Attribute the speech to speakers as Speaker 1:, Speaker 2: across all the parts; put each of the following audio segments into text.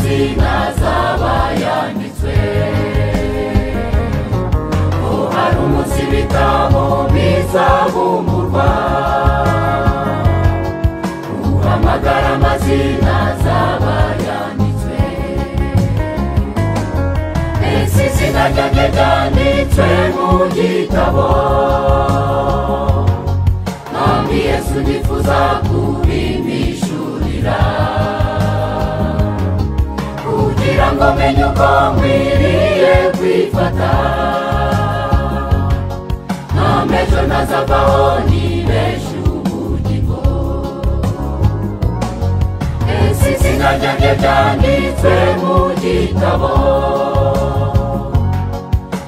Speaker 1: amazina azaba yanditswe. Oh, hari umunsi ibitabo bizabumburwa, uhamagara amazina azaba yanditswe. Ese izina ryanjye ryanditswe mu gitabo, Mwami Yesu nifuza kubimishurira, kugira ngo menye uko nkwiriye kwifata, none ejo ntazavaho nibeshe ubugingo. Ese izina ryanjye ryanditswe mu gitabo,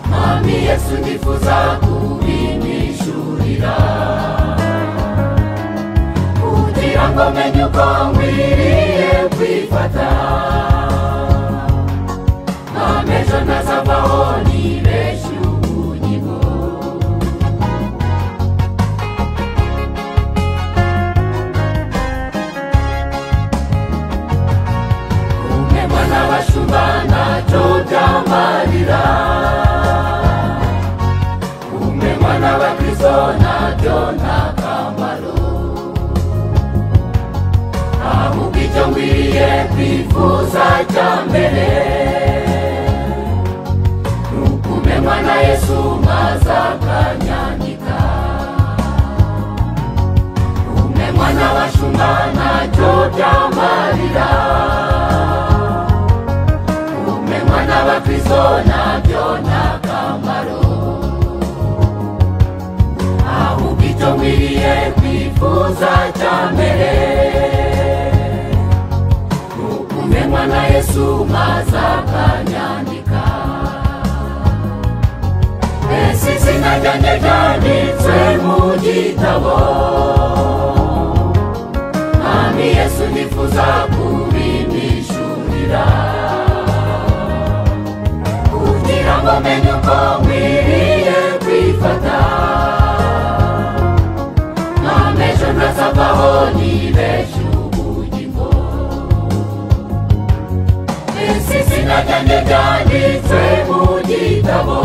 Speaker 1: Mwami Yesu nifuza kubimishurira, kugira ngo menye uko nkwiriye kwifata, none ejo ntazavaho nibeshe ubugingo. Kumenywa n'abashumba ntacyo byamarira, kumenywa n'abakristo ntabyo nta kamaro, ahubwo icyo nkwiriye kwifuza cya mbere ni ukumenywa na Yesu maze akanyandika. Kumenywa n'abashumba ntacyo byamarira, kumenywa n'abakristo ntabyo nta kamaro, ahubwo icyo nkwiriye kwifuza cya mbere ni ukumenywa na Yesu maze akanyandika. Ese izina ryanjye ryanditswe mu gitabo, Mwami Yesu nifuza kubimishurira, kugira ngo menye uko nkwiriye kwifata, none ejo ntazavaho nibeshe ubugingo. Ese izina ryanjye ryanditswe mu gitabo,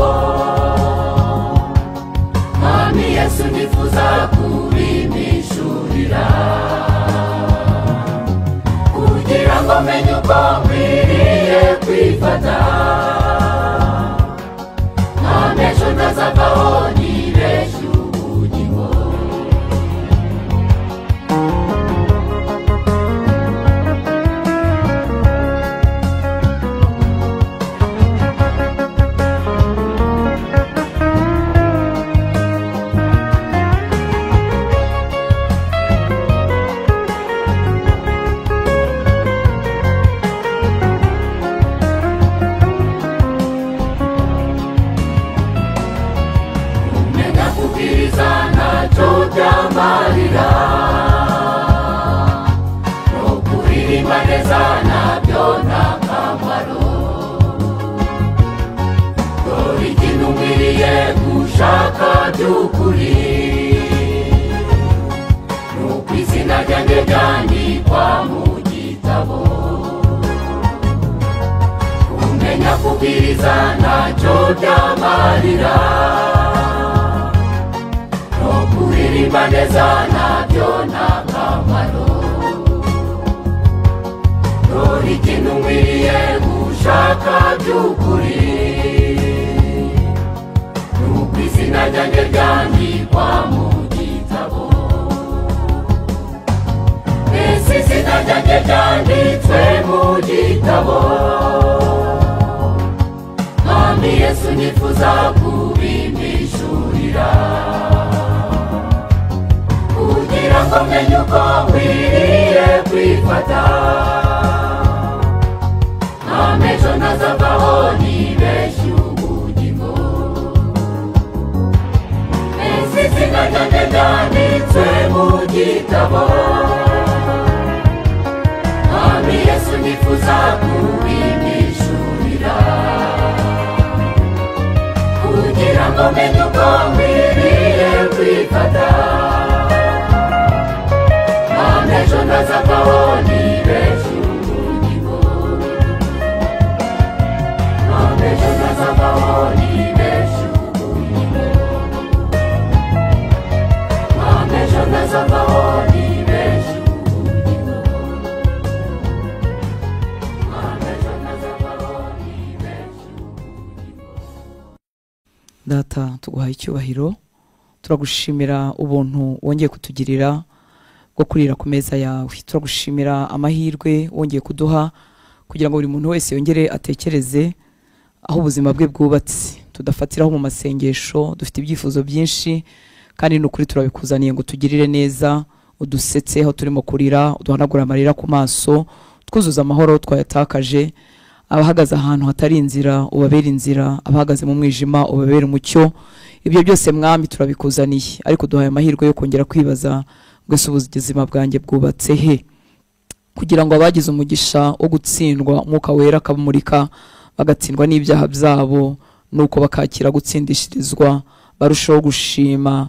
Speaker 1: Mwami Yesu nifuza kubimishurira, kugira ngo menye uko nkwiriye kwifata, none ejo ntazavaho nibeshe ubugingo. Kumenya kubwiriza ntacyo byamarira, no kuririmba neza ntabyo nta kamaro, dore ikintu nkwiriye gushaka by'ukuri ni uko izina ryanjye ryandikwa mu gitabo. Kumenya kubwiriza ntacyo byamarira, no kuririmba neza ntabyo nta kamaro, dore ikintu nkwiriye gushaka by'ukuri ni uko izina ryanjye ryandikwa mu gitabo. Ese izina ryanjye ryanditswe mu gitabo, Mwami Yesu nifuza kubimishurira, kugira ngo menye uko nkwiriye kwifata, none ejo ntazavaho nibeshe ubugingo. Ese izina ryanjye ryanditswe mu gitabo, Mwami Yesu nifuza kubimishurira, kugira ngo menye uko nkwiriye kwifata, none ejo ntazavaho nibeshe ubugingo.
Speaker 2: Data, tuguhaye icyubahiro, turagushimira ubuntu wongeye kutugirira bwo kurira ku meza yawe. Turagushimira amahirwe wongeye kuduha kugira ngo buri muntu wese yongere atekereze aho ubuzima bwe bwubatse. Tudafatiraho mu masengesho, dufite ibyifuzo byinshi kandi ni ukuri turabikuzaniye ngo tugirire neza, udusetse aho turimo kurira, uduhanagura amarira ku maso, twuzuza amahoro twayatakaje. Abahagaze ahantu hatari inzira ubabera inzira, abahagaze mu mwijima ubabera umucyo. Ibyo byose Mwami turabikuzaniye, ariko duhaye amahirwe yo kongera kwibaza ngo ese ubuzima bwanjye bwubatse he, kugira ngo abagize umugisha wo gutsindwa Umwuka Wera akabamurika bagatsindwa n'ibyaha byabo, nuko bakakira gutsindishirizwa, barushaho gushima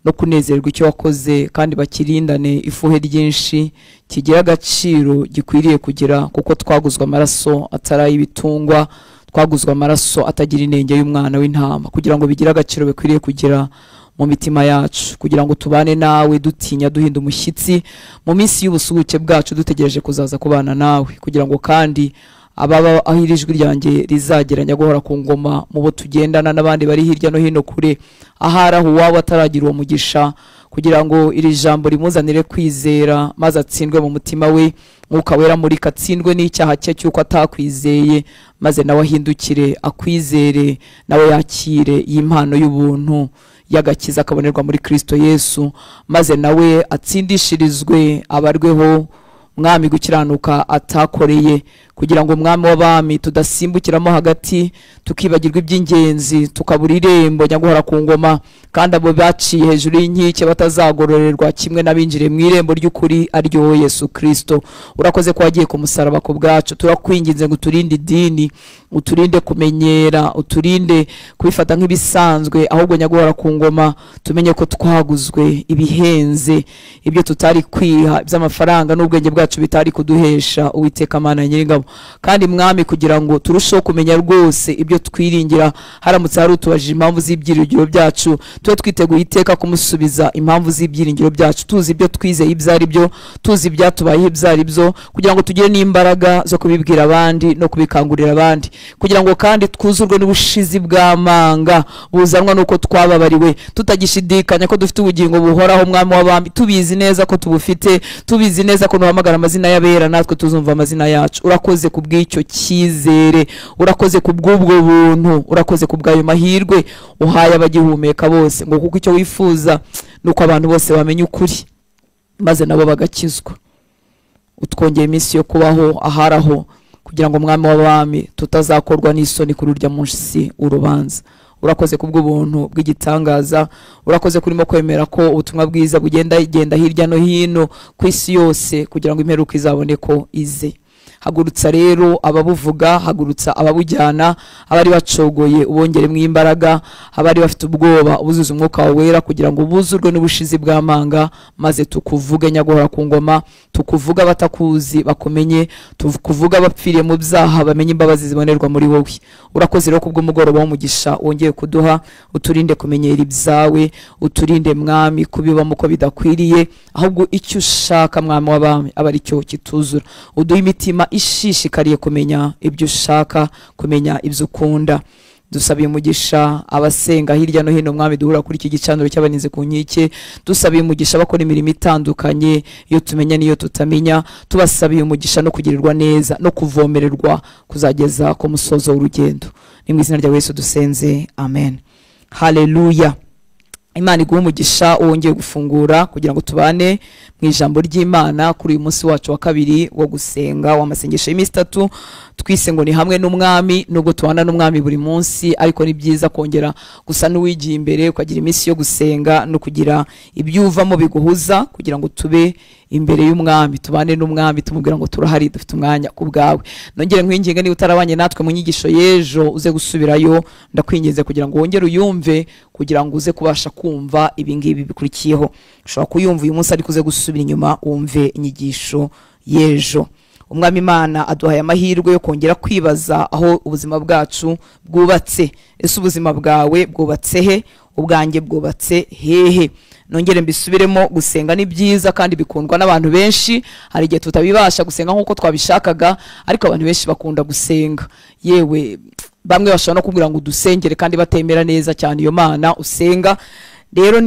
Speaker 2: no kunezerwa icyo wakoze, kandi bakirindane ifuhe ryinshi kigira agaciro gikwiriye kugira, kuko twaguzwe amaraso atari ay'ibitungwa, twaguzwe amaraso atagira inenge y'umwana w'intama, kugira ngo bigire agaciro bikwiriye kugira mu mitima yacu, kugira ngo tubane nawe dutinya duhinda umushyitsi mu minsi y'ubusuhuke bwacu, dutegereje kuzaza kubana nawe, kugira ngo kandi ababa aho iri jwi ryanjye rizagera nyaguhora ku ngoma mu bo tugendana n'abandi bari hirya no hino kure, ahari aho uwaba ataragira uwo mugisha, kugira ngo iri jambo rimuzanire kwizera maze atsindwe mu mutima we, Mwuka Wera murika atsindwe n'icyaha cye cy'uko atakwizeye, maze nawe ahindukire akwizere, nawe yakire iyi mpano y'ubuntu y'agakiza akabonerwa muri Kristo Yesu, maze nawe atsindishirizwe abarweho Mwami gukiranuka atakoreye, kugira ngo Mwami w'abami tudasimbukiramo hagati tukibagirwa iby'ingenzi, tukabura irembo nyaguhora ku ngoma, kandi abo baciye hejuru y'inkike batazagororerwa kimwe n'abinjiriye mu irembo ry'ukuri ariryo Yesu Kristo. Urakoze ko wagiye ku musaraba ku bwacu. Turakwinginze ngo uturinde idini, uturinde kumenyera, uturinde kubifata nk'ibisanzwe, ahubwo nyaguhora ku ngoma tumenye ko twaguzwe ibihenze, ibyo tutari kwiha by'amafaranga n'ubwenge bwacu bitari kuduhesha. Uwiteka Mana Nyiringabo, kandi Mwami, kugira ngo turusheho kumenya rwose ibyo twiringira, haramutse hari utubajije impamvu z'ibyiringiro byacu, tube twiteguye iteka kumusubiza impamvu z'ibyiringiro byacu, tuzi ibyo twizeye ibyo ari byo, tuzi ibyatubayeho ibyo ari byo, kugira ngo tugire n'imbaraga zo kubibwira abandi no kubikangurira abandi, kugira ngo kandi twuzurwe n'ubushizi bw'amanga buzanwa nuko twababariwe, tutagishidikanya ko dufite ubugingo buhoraho. Mwami w'abami, tubizi neza ko tubufite, tubizi neza ko nuhamagara amazina y'abera natwe tuzumva amazina yacu. Urakoze kubw'icyo cyizere, urakoze kubw'ubwo buntu, urakoze kubw'ayo mahirwe uhaye abagihumeka bose, ngo kuko icyo wifuza nuko abantu bose bamenya ukuri maze nabo bagakizwa. Utwongeye iminsi yo kubaho aharaho, kugira ngo Mwami w'abami tutazakorwa n'isoni kuri urya munsi urubanza. Urakoze kubw'ubuntu bw'igitangaza, urakoze kurimo kwemera ko ubutumwa bwiza bugenda genda hirya no hino ku isi yose, kugira ngo imperuka izabone ko ize. Hagurutsa rero ababuvuga, hagurutsa ababujyana, abari bacogoye ubongeremo imbaraga, abari bafite ubwoba ubuzuze Umwuka wawe Wera, kugira ngo buzurwe n'ubushizi bw'amanga, maze tukuvuge nyaguhora ku ngoma, tukuvuga batakuzi bakumenye, tukuvuga bapfiriye mu byaha bamenye imbabazi zibonerwa muri wowe. Urakoze rero kubw'umugoroba w'umugisha wongeye kuduha, uturinde kumenyera ibyawe, uturinde Mwami kubibamo uko bidakwiriye, ahubwo icyo ushaka Mwami w'abami aba ari cyo kituzura. Uduhe imitima ishishikariye kumenya ibyo ushaka, kumenya ibyo ukunda. Dusabiye umugisha abasenga hirya no hino Mwami duhura kuri iki gicaniro cy'abaninze ku nkike, dusabiye umugisha bakora imirimo itandukanye iyo tumenya n'iyo tutamenya, tubasabiye umugisha no kugirirwa neza no kuvomererwa kuzageza ku musozo w'urugendo. Ni mu izina rya Yesu dusenze, amen. Haleluya. Imana iguhe umugisha wongeye gufungura kugira ngo tubane mu ijambo ry'Imana kuri uyu munsi wacu wa kabiri wo gusenga w'amasengesho y'iminsi itatu, twise ngo ni hamwe n'Umwami. Nubwo tubana n'Umwami buri munsi, ariko ni byiza kongera gusa n'uwigiye imbere ukagira iminsi yo gusenga no kugira ibyo uvamo biguhuza, kugira ngo tube imbere y'Umwami, tubane n'Umwami, tumubwira ngo turahari, dufite umwanya ku bwawe. Nongere nkwinginge, niba utarabanye natwe mu nyigisho y'ejo uze gusubirayo, ndakwinginze kugira ngo wongere uyumve, kugira ngo uze kubasha kumva ibi ngibi bikurikiyeho. Ushobora kuyumva uyu munsi ariko uze gusubira inyuma wumve inyigisho y'ejo. Umwami Imana aduhaye amahirwe yo kongera kwibaza aho ubuzima bwacu bwubatse. Ese ubuzima bwawe bwubatse he? Ubwanjye bwubatse hehe? Nongere mbisubiremo, gusenga ni byiza kandi bikundwa n'abantu benshi. Hari igihe tutabibasha gusenga nk'uko twabishakaga, ariko abantu benshi bakunda gusenga. Yewe Bamwe bashobora no kubwira ngo udusengere kandi batemera neza cyane iyo Mana usenga. Rero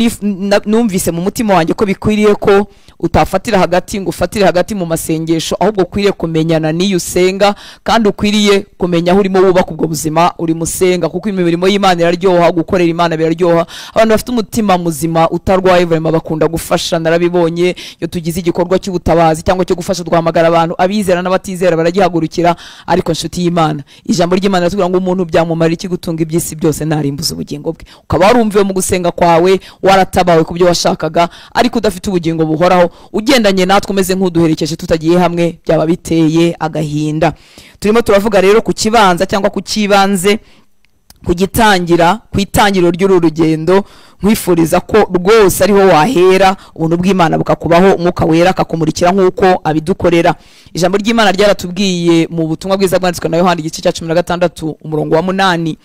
Speaker 2: numvise mu mutima wanjye ko bikwiriye ko utafatira hagati ngo ufatire hagati mu masengesho, ahubwo ukwiriye kumenyana n'iyo usenga, kandi ukwiriye kumenya aho urimo wubaka ubwo buzima urimo usenga, kuko imirimo y'Imana iraryoha, gukorera Imana biraryoha. Abantu bafite umutima muzima utarwaye vraiment bakunda gufasha. Narabibonye iyo tugize igikorwa cy'ubutabazi cyangwa cyo gufasha, duhamagara abantu abizera n'abatizera baragihagurukira. Ariko nshuti y'Imana, ijambo ry'Imana riratubwira ngo umuntu byamumara iki gutunga iby'isi byose narimbuza ubugingo bwe. Ukaba warumviwe mu gusenga kwawe, waratabawe ku byo washakaga, ariko udafite ubugingo buhoraho, ugendanye natwe umeze nk'uduherekeje tutagiye hamwe, byaba biteye agahinda. Turimo turavuga rero ku kibanza cyangwa ku kibanze, kugitangira, ku itangiriro ry'uru rugendo. Nkwifuriza ko rwose ariho wahera, ubuntu bw'Imana bukakubaho, Umwuka Wera akakumurikira nk'uko abidukorera. Ijambo ry'Imana ryaratubwiye mu butumwa bwiza bwanditswe na Yohana igice cya 16 umurongo wa 8,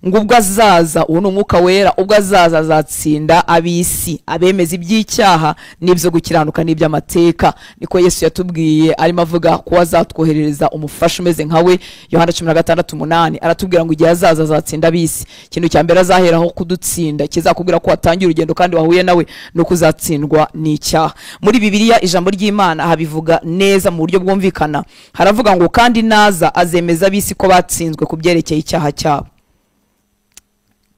Speaker 2: ngo ubwo azaza, uwo ni Umwuka Wera, ubwo azaza azatsinda ab'isi, abemeza iby'icyaha n'ibyo gukiranuka n'iby'amateka. Niko Yesu yatubwiye arimo avuga ko azatwoherereza umufasha umeze nka we. Yohana 16:8 aratubwira ngo igihe azaza azatsinda ab'isi. Ikintu cya mbere azaheraho kudutsinda, kizakubwira ko watangiye urugendo kandi wahuye nawe, ni uko uzatsindwa n'icyaha. Muri Bibiliya ijambo ry'Imana habivuga neza mu buryo bwumvikana. Haravuga ngo kandi naza azemeza ab'isi ko batsinzwe ku byerekeye icyaha cyabo.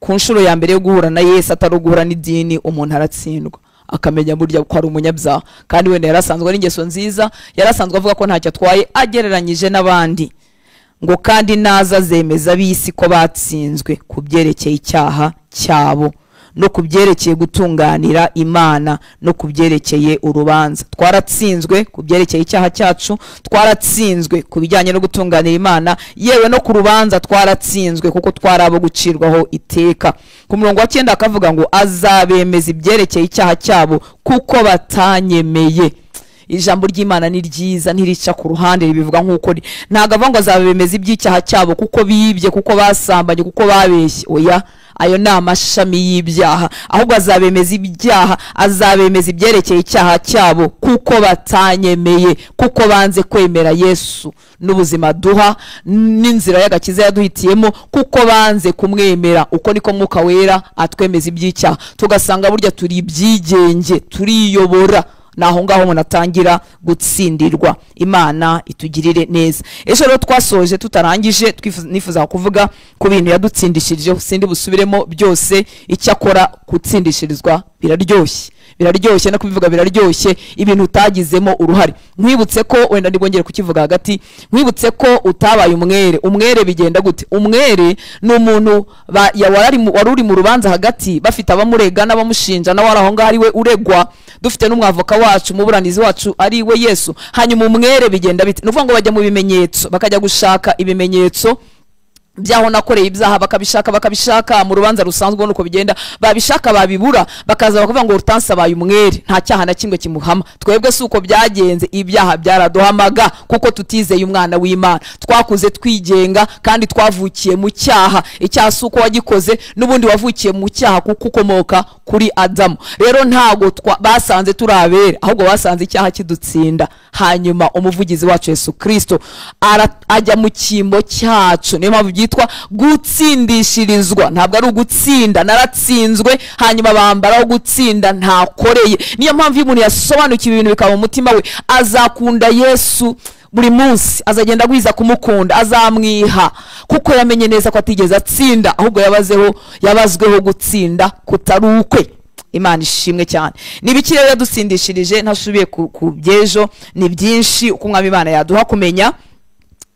Speaker 2: Ku nshuro ya mbere yo guhura na Yesu, atari uguhura n'idini, umuntu aratsindwa akamenya burya ko ari umunyabyaha, kandi wenda yarasanzwe ari ingeso nziza, yarasanzwe avuga ko ntacyo atwaye agereranyije n'abandi. Ngo kandi naza azemeza ab'isi ko batsinzwe ku byerekeye icyaha cyabo, no ku byerekeye gutunganira Imana, no ku byerekeye urubanza. Twaratsinzwe ku byerekeye icyaha cyacu, twaratsinzwe ku bijyanye no gutunganira Imana, yewe no ku rubanza twaratsinzwe, kuko twarabo gucirwaho iteka. Ku murongo wa 9 akavuga ngo azabemeza ibyerekeye icyaha cyabo kuko batanyemeye. Ijambo ry'Imana ni ryiza, ntirica ku ruhande, ribivuga nk'uko ntago avuga ngo azabemeza iby'icyaha cyabo kuko bibye, kuko basambanye, kuko babeshye. Oya, ayo ni amashami y'ibyaha. Ahubwo azabemeza ibyaha, azabemeza ibyerekeye icyaha cyabo kuko batanyemeye, kuko banze kwemera Yesu n'ubuzima duha n'inzira y'agakiza yaduhitiyemo, kuko banze kumwemera. Uko niko Mwuka Wera atwemeza iby'icyaha, tugasanga burya turi ibyigenge, turiyobora. Naho ngaho umuntu atangira gutsindirwa. Imana itugirire neza. Ejo rero twasoje tutarangije, nifuza kuvuga ku bintu yadutsindishirije, sindi busubiremo byose. Icyakora gutsindishirizwa biraryoshye, biraryoshye no kubivuga biraryoshye, ibintu utagizemo uruhare. Nkwibutse ko wenda ndibongere kukivuga hagati, nkwibutse ko utabaye umwere. Umwere bigenda gute? Umwere ni umuntu wari uri mu rubanza hagati, bafite abamurega n'abamushinja, nawe aho ngaho ari we uregwa, dufite n'umwavoka wacu, umuburanizi wacu ari we Yesu. Hanyuma umwere bigenda bite? Nuvuga ngo bajya mu bimenyetso, bakajya gushaka ibimenyetso byaho nakoreye ibyaha, bakabishaka bakabishaka mu rubanza rusanzwe nuko bigenda, babishaka babibura, bakaza bakavuga ngo Hortense abaye umwere, nta cyaha na kimwe kimuhama. Twebwe si uko byagenze, ibyaha byaraduhamaga kuko tutizeye umwana w'Imana. Twakuze twigenga kandi twavukiye mu cyaha. Icyaha si uko wagikoze, n'ubundi wavukiye mu cyaha kuko ukomoka kuri Adamu. Rero ntago basanze turabere, ahubwo basanze icyaha kidutsinda. Hanyuma umuvugizi wacu Yesu Kristo ajya mu cyimbo cyacu. Niyo mpamvu byitwa gutsindishirizwa. Ntabwo ari ugutsinda, naratsinzwe hanyuma bambaraho gutsinda ntakoreye. Niyo mpamvu iyo umuntu yasobanukiwe ibintu bikaba mu mutima we, azakunda Yesu buri munsi, azagenda agwiza kumukunda, azamwiha, kuko yamenye neza ko atigeze atsinda, ahubwo yabazweho gutsinda kutari ukwe. Imana ishimwe cyane. Nibiki rero yadutsindishirije? Ntasubiye ku byejo, ni byinshi uko Umwami Imana yaduha kumenya.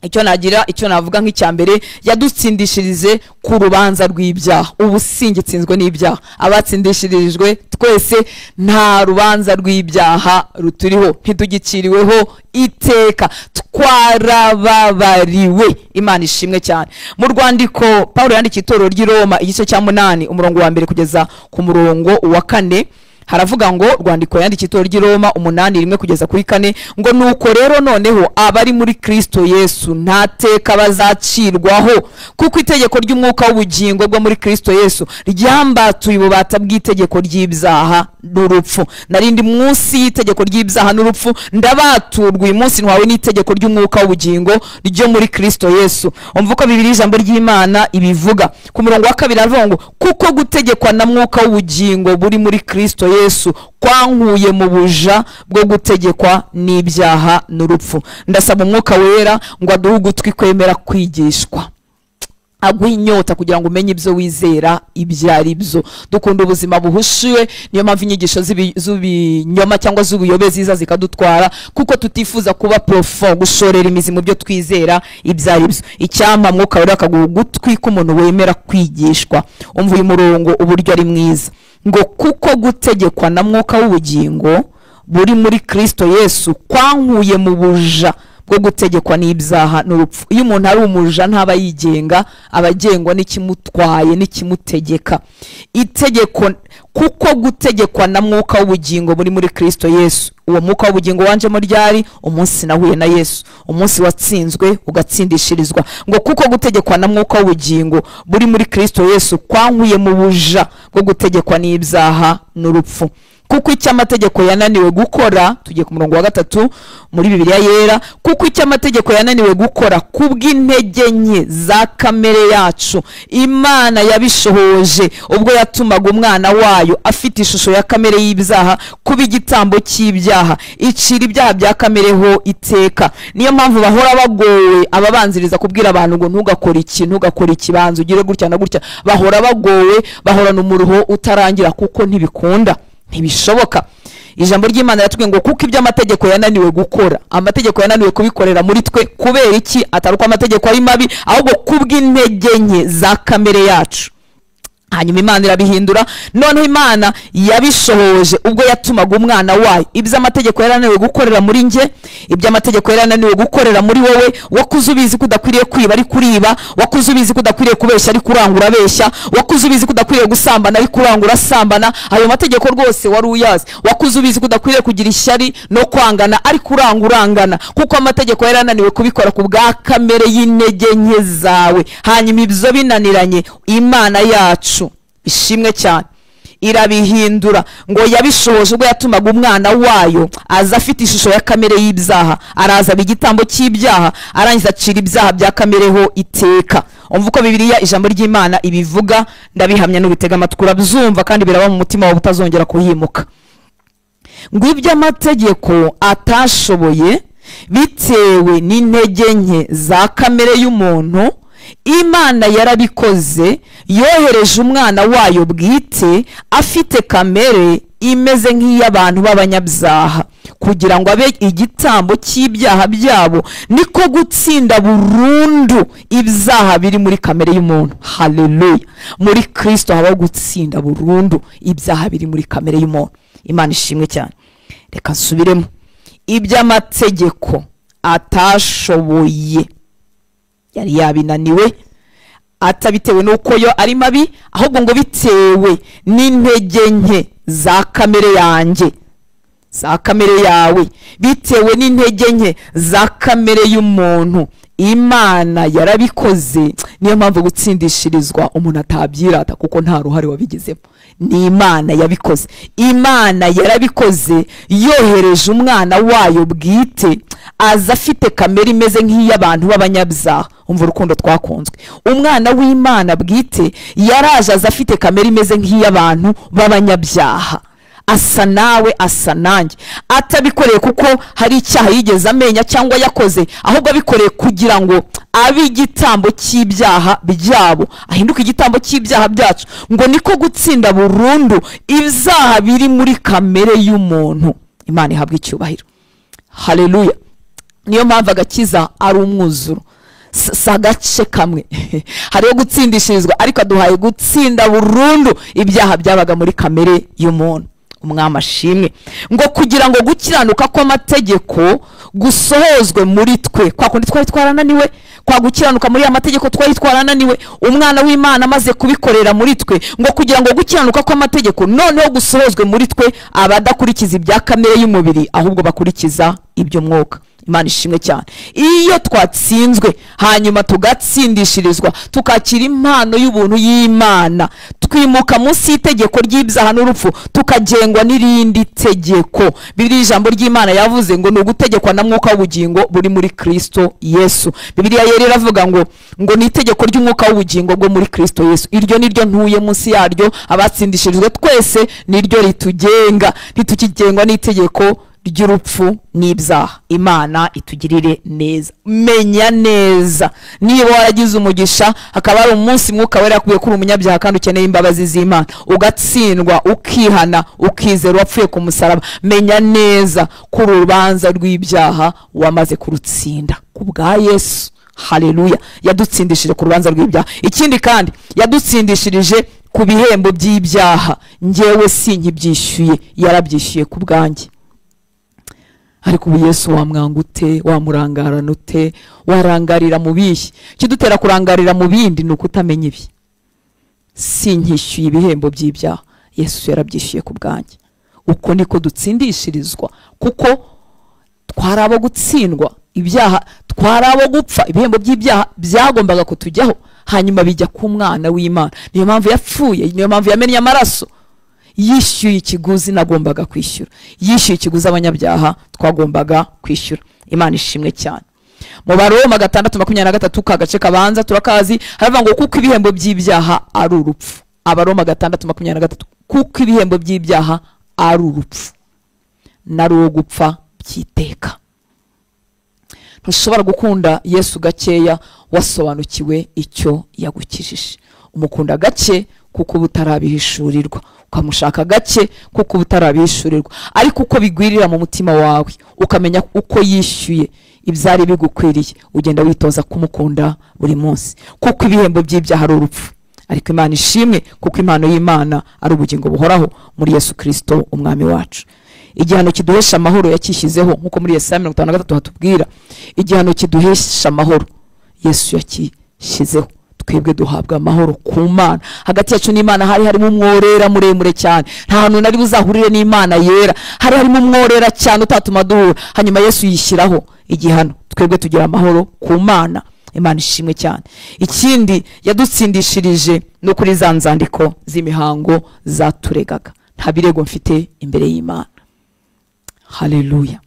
Speaker 2: Icyo nagira, icyo navuga nk'icya mbere, yadutsindishirize ku rubanza rw'ibyaha. Ubu singitsinzwe n'ibyaha, abatsindishirijwe twese nta rubanza rw'ibyaha ruturiho, ntitugiciriweho iteka, twarababariwe. Imana ishimwe cyane. Mu rwandiko Paulo yandikiye itorero ry'i Roma igice cya 8 umurongo wa 1 kugeza ku murongo wa 4, Haravuga ngo rwandiko yandikiye itorero ry'i Roma 8:1 kugeza kuri 4, ngo nuko rero noneho abari muri Kristo Yesu nta teka bazacirwaho, kuko itegeko ry'umwuka w'ubugingo bwo muri Kristo Yesu ryambatuye ububata bw'itegeko ry'ibyaha n'urupfu. Narindi munsi y'itegeko ry'ibyaha n'urupfu, ndabaturwa uyu munsi ntwawe n'itegeko ry'umwuka w'ubugingo ryo muri Kristo Yesu. Umva uko Bibiliya ijambo ry'Imana ibivuga ku murongo wa 2, aravuga ngo kuko gutegekwa na mwuka w'ubugingo buri muri Kristo Yesu kwankuye mu buja bwo gutegekwa n'ibyaha n'urupfu. Ndasaba umwuka wera ngo aduhe ugutwi kwemera kwigishwa, aguha inyota kugira ngo umenye ibyo wizera ibyo ari byo. Dukunda ubuzima buhushiwe, niyo mpamvu inyigisho z'ibinyoma cyangwa z'ubuyobe ziza zikadutwara, kuko tutifuza kuba profond, gushorera imizi mu byo twizera ibyo ari byo. Icyampa mwuka wera akaguha ugutwi k'umuntu wemera kwigishwa. Umva uyu murongo uburyo ari mwiza, ngo kuko gutegekwa na mwuka w'ubugingo buri muri Kristo Yesu kwankuye mu buja bwo gutegekwa n'ibyaha n'urupfu. Iyo umuntu ari umuja ntaba yigenga, abagengwa n'ikimutwaye n'ikimutegeka. Itegeko, kuko gutegekwa na mwuka w'ubugingo buri muri Kristo Yesu. Uwo mwuka w'ubugingo wanjemo ryari? Umunsi nahuye na Yesu, umunsi watsinzwe ugatsindishirizwa. Ngo kuko gutegekwa na mwuka w'ubugingo buri muri Kristo Yesu kwankuye mu buja bwo gutegekwa n'ibyaha n'urupfu. Kuko icyo amategeko yananiwe gukora, tugiye ku murongo wa 3 muri Bibiliya yera, kuko icyo amategeko yananiwe gukora kubw'intege nke za kamere yacu, Imana yabishohoje ubwo yatumaga umwana wayo afite ishusho ya kamere y'ibyaha kuba igitambo cy'ibyaha, icira ibyaha bya kamere ho iteka. Niyo mpamvu bahora bagowe ababanziriza kubwira abantu ngo ntugakore iki, ntugakore ikibanza, ugire gutya na gutya. Bahora bagowe, bahorana umuruho utarangira, kuko ntibikunda, ntibishoboka. Ijambo ry'Imana riratubwiye ngo kuko ibyo amategeko yananiwe gukora, amategeko yananiwe kubikorera muri twe. Kubera iki? Atari uko amategeko ari mabi, ahubwo kubw'intege nke za kamere yacu. Hanyuma Imana irabihindura. Noneho Imana yabishohoje ubwo yatumaga umwana wayo. Ibyo amategeko yarananiwe gukorera muri nge, ibyo amategeko yarananiwe gukorera muri wowe. Wakuze ubizi ko udakwiriye kwiba ari kuriba, wakuze ubizi ko udakwiriye kubeshya ari kurangura abeshya, wakuze ubizi ko udakwiriye gusambana ari kurangura asambana. Ayo mategeko rwose wari uyazi. Wakuze ubizi ko udakwiriye kugira ishyari no kwangana ari kurangura angana, kuko amategeko yarananiwe kubikora ku bwa kamere y'intege nke zawe. Hanyuma ibyo binaniranye, Imana yacu ishimwe cyane irabihindura. Ngo yabishoje ubwo yatumaga umwana wayo aza afite ishusho ya kamere y'ibyaha, araza igitambo cy'ibyaha, arangiza acira ibyaha bya kamere ho iteka. Umva uko Bibiliya ijambo ry'Imana ibivuga, ndabihamya n'ubitega amatwi urabyumva, kandi biraba mu mutima wawe utazongera kuhimuka. Ngo ibyo amategeko atashoboye bitewe n'intege nke za kamere y'umuntu, Imana yarabikoze, yohereje umwana wayo bwite afite kamere imeze nk'iy'abantu b'abanyabyaha, kugira ngo abe igitambo cy'ibyaha byabo, niko gutsinda burundu ibyaha biri muri kamere y'umuntu. Haleluya! Muri Kristo habaho gutsinda burundu ibyaha biri muri kamere y'umuntu. Imana ishimwe cyane. Reka nsubiremo. Iby'amategeko atashoboye, yari yabinaniwe, atabitewe nuko yo ari mabi, ahubwo ngo bitewe n'intege nke za kamere yanjye, za kamere yawe, bitewe n'intege nke za kamere y'umuntu, Imana yarabikoze. Niyo mpamvu gutsindishirizwa umuntu atabyirata, kuko nta ruhare wabigizemo. Ni Imana yabikoze. Imana yarabikoze, yohereje umwana wayo bwite aza afite kamere imeze nk'iy'abantu b'abanyabyaha. Umva urukundo twakunzwe. Umwana w'Imana bwite yaraje aza afite kamere imeze nk'iy'abantu b'abanyabyaha, asa nawe, asa nanjye, atabikoreye kuko hari icyaha yigeze amenya cyangwa yakoze, ahubwo abikoreye kugira ngo abe igitambo cy'ibyaha byabo, ahinduke igitambo cy'ibyaha byacu. Ngo niko gutsinda burundu ibyaha biri muri kamere y'umuntu. Imana ihabwe icyubahiro. Haleluya! Niyo mpamvu agakiza ari umwuzuro, si agace kamwe. Hariho gutsindishirizwa, ariko aduhaye gutsinda burundu ibyaha byabaga muri kamere y'umuntu. Umwami ashimwe. Ngo kugira ngo gukiranuka kw'amategeko gusohozwe muri twe, kwa kundi twari twarananiwe, Kwa gukiranuka muri ya mategeko twari twarananiwe, umwana w'Imana amaze kubikorera muri twe, ngo kugira ngo gukiranuka kw'amategeko noneho gusohozwe muri twe, abadakurikiza ibya kamere y'umubiri ahubwo bakurikiza iby'umwuka. Imana ishimwe cyane. Iyo twatsinzwe hanyuma tugatsindishirizwa, tukakira impano y'ubuntu y'Imana, twimuka munsi y'itegeko ry'ibyaha n'urupfu, tukagengwa n'irindi tegeko. Bibiliya ijambo ry'Imana yavuze ngo ni ugutegekwa na mwuka w'ubugingo buri muri Kristo Yesu. Bibiliya yera iravuga ngo ni itegeko ry'umwuka w'ubugingo bwo muri Kristo Yesu. Iryo niryo ntuye munsi yaryo, abatsindishirijwe twese niryo ritugenga, ntitukigengwa n'itegeko ry'urupfu n'ibyaha. Imana itugirire neza. Menya neza niba waragize umugisha, hakaba ari umunsi mwuka wera yakuye kuri umunyabyaha kandi ukeneye imbabazi z'Imana, ugatsindwa, ukihana, ukizera wapfuye ku musaraba, menya neza ko urubanza rw'ibyaha wamaze kurutsinda ku bwa Yesu. Haleluya. Yadutsindishije ku rubanza rw'ibyaha. Ikindi kandi yadutsindishirije ku bihembo by'ibyaha. Njyewe sinkibyishyuye, yarabyishyuye ku bwanjye. Ariko ubu Yesu wamwanga ute? Wamurangarana ute? Warangarira mu bihe? Kidutera kurangarira mu bindi ni ukutamenya ibi. Sinkishyuye ibihembo by'ibyaha, Yesu yarabyishyuye ku bwanjye. Uko niko dutsindishirizwa, kuko twari abo gutsindwa ibyaha, twari abo gupfa. Ibihembo by'ibyaha byagombaga kutujyaho, hanyuma bijya ku mwana w'Imana. Niyo mpamvu yapfuye, niyo mpamvu yamennye amaraso, yishyuye ikiguzi nagombaga kwishyura, yishyuye ikiguzi abanyabyaha twagombaga kwishyura. Imana ishimwe cyane. Mu Baroma 6:23 kagace kabanza turakazi, haravuga ngo kuko ibihembo by'ibyaha ari urupfu. Abaroma 6:23, kuko ibihembo by'ibyaha ari urupfu, nari gupfa byiteka. Ntushobora gukunda Yesu gakeya wasobanukiwe icyo yagukijije. Umukunda gake kuko utarabihishurirwa, ukamushaka gake kuko utarabihishurirwa, ariko uko bigwirira mu mutima wawe ukamenya uko yishyuye ibyari bigukwiriye, ugenda witoza kumukunda buri munsi, kuko ibihembo by'ibyaha ari urupfu. Ariko Imana ishimwe kuko impano y'Imana ari ubugingo buhoraho muri Yesu Kristo umwami wacu. Igihano kiduhesha amahoro yakishyizeho, nkuko muri Yesaya 53 hatubwira, igihano kiduhesha amahoro Yesu yakishyizeho. Twebwe duhabwa amahoro ku Mana. Hagati yacu n'Imana hari harimo umworera muremure cyane, nta hantu nari buzahurire n'Imana yera, hari harimo umworera cyane utatuma duhura. Hanyuma Yesu yishyiraho igihano, twebwe tugira amahoro ku Mana. Imana ishimwe cyane. Ikindi yadutsindishirije no kuri za nzandiko z'imihango zaturegaga. Nta birego mfite imbere y'Imana. Haleluya.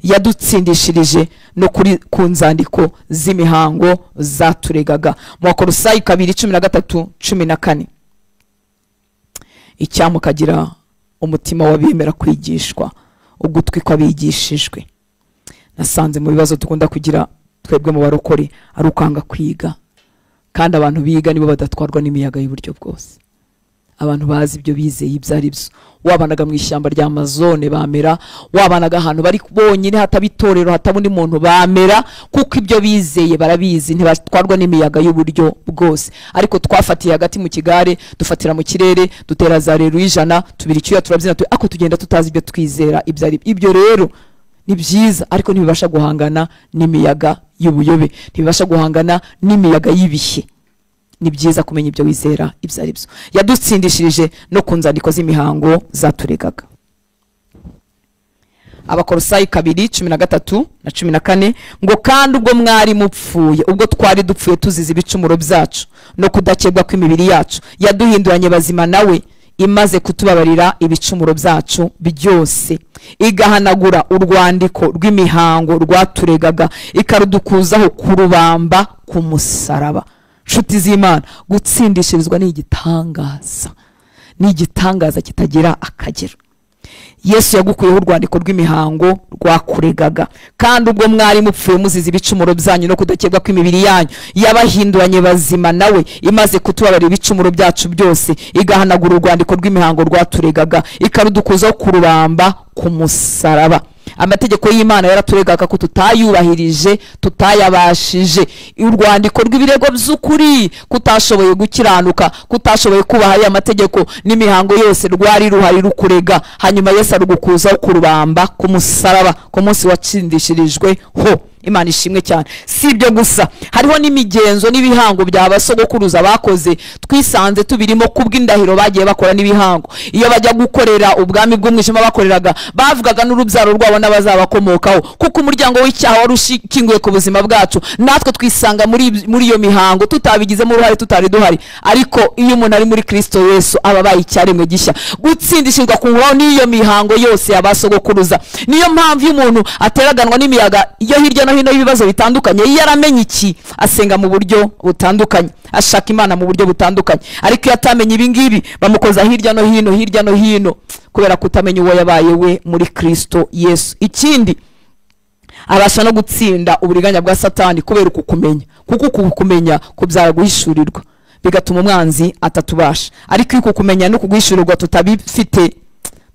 Speaker 2: Yadutsindishirije no kuri ku nzandiko z'imihango zaturegaga. Mu Bakolosayi 2:13-14. Icyamukagira umutima wabemera kwigishwa, ugutwi kwabigishijwe. Nasanze mu bibazo dukunda kugira twebwe mu barokore ari ukanga kwiga, kandi abantu biga nibo badatwarwa n'imiyaga y'uburyo bwose. Abantu bazi ibyo bizeye ibyo ari byo. Wabanaga mu ishyamba rya Amazone bamera, wabanaga ahantu bari bonyine hataba itorero, hataba undi muntu bamera, kuko ibyo bizeye barabizi, ntibatwarwa n'imiyaga y'uburyo bwose. Ariko twafatiye hagati mu kigare, dufatira mu kirere, dutera za rero ijana, tubira icyuya, turabyina, ako tugenda tutazi ibyo twizera ibyo ari ibyo. Rero ni byiza, ariko ntibibasha guhangana n'imiyaga y'ubuyobe, ntibibasha guhangana n'imiyaga y'ibihe. Ni byiza kumenya ibyo wizera ibyo ari byo. Yadutsindishirije no ku nzandiko z'imihango zaturegaga. Abakolosayi 2:13 na 14 ngo kandi ubwo mwari mupfuye, ubwo twari dupfuye tuzize ibicumuro byacu no kudakebwa kw'imibiri yacu, yaduhinduranye bazima nawe imaze kutubabarira ibicumuro byacu byose, igahanagura urwandiko rw'imihango rwaturegaga, ikarudukuzaho kurubamba ku musaraba. Nshuti z'Imana, gutsindishirizwa ni igitangaza, ni igitangaza kitagira akagero. Yesu yagukuyeho urwandiko rw'imihango rwakuregaga, kandi ubwo mwari mupfuye muzize ibicumuro byanyu no kudakebwa kw'imibiri yanyu, yabahinduranye bazima nawe imaze kutubabarira ibicumuro byacu byose, igahanagura urwandiko rw'imihango rwaturegaga, ikarudukuzaho kurubamba ku musaraba. Amategeko y'Imana yaraturegaga ko tutayubahirije, tutayabashije. Urwandiko rw'ibirego by'ukuri, kutashoboye gukiranuka, kutashoboye kubaha aya mategeko n'imihango yose, rwari ruhari rukurega. Hanyuma Yesu arugukuzaho kurubamba ku musaraba ku munsi watsindishirijwe ho. Imana ishimwe cyane. Si ibyo gusa, hariho n'imigenzo n'ibihango bya basogokuruza bakoze twisanze tubirimo kubw'indahiro bagiye bakora n'ibihango. Iyo bajya gukorera ubwami bw'umwijima bakoreraga, bavugaga n'urubyaro rwabo n'abazabakomokaho, kuko umuryango w'icyaha wari ushinguye ku buzima bwacu, natwe twisanga muri iyo mihango tutabigizemo uruhare, tutari duhari. Ariko iyo umuntu ari muri Kristo Yesu aba abaye icyaremwe gishya. Gutsindishirwa ku ngwaho n'iyo mihango yose yabasogokuruza. Niyo mpamvu iyo umuntu ateraganwa n'imiyaga yo hirya no hino y'ibibazo bitandukanye, iyo yaramenye iki asenga mu buryo butandukanye, ashaka Imana mu buryo butandukanye. Ariko iyo atamenye ibi ngibi bamukoza hirya no hino, hirya no hino, kubera kutamenya uwo yabaye we muri Kristo Yesu. Ikindi, abasha no gutsinda uburiganya bwa Satani kubera ukukumenya, kuko ukukumenya kubyara guhishurirwa, bigatuma umwanzi atatubasha. Ariko iyo ukukumenya no kuguhishurirwa tutabifite,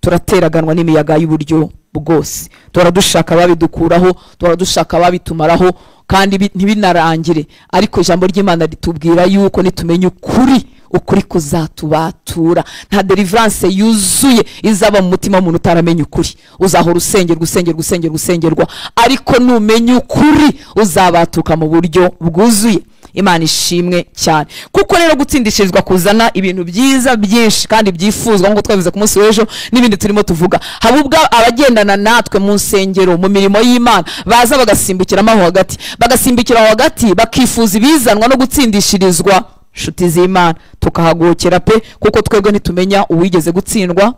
Speaker 2: turateraganwa n'imiyaga y'uburyo bwose. Duhora dushaka ababidukuraho, duhora dushaka ababitumaraho, kandi ntibinarangire. Ariko ijambo ry'Imana ritubwira yuko nitumenya ukuri, ukuri kuzatubatura. Nta deliverance yuzuye izaba mu mutima w'umuntu utaramenya ukuri. Uzahora usengerwa, usengerwa, usengerwa, usengerwa, ariko numenya ukuri uzabatuka mu buryo bwuzuye. Imana ishimwe cyane. Kuko rero gutsindishirizwa kuzana ibintu byiza byinshi kandi byifuzwa, nk'uko twabivuze ku munsi w'ejo n'ibindi turimo tuvuga. Haba ubwo abagendana natwe mu nsengero, mu mirimo y'Imana, baza bagasimbukiramo aho hagati, bagasimbukira aho hagati bakifuza ibizanwa no gutsindishirizwa. Nshuti z'Imana, tukahagokera pe, kuko twebwe ntitumenya uwigeze gutsindwa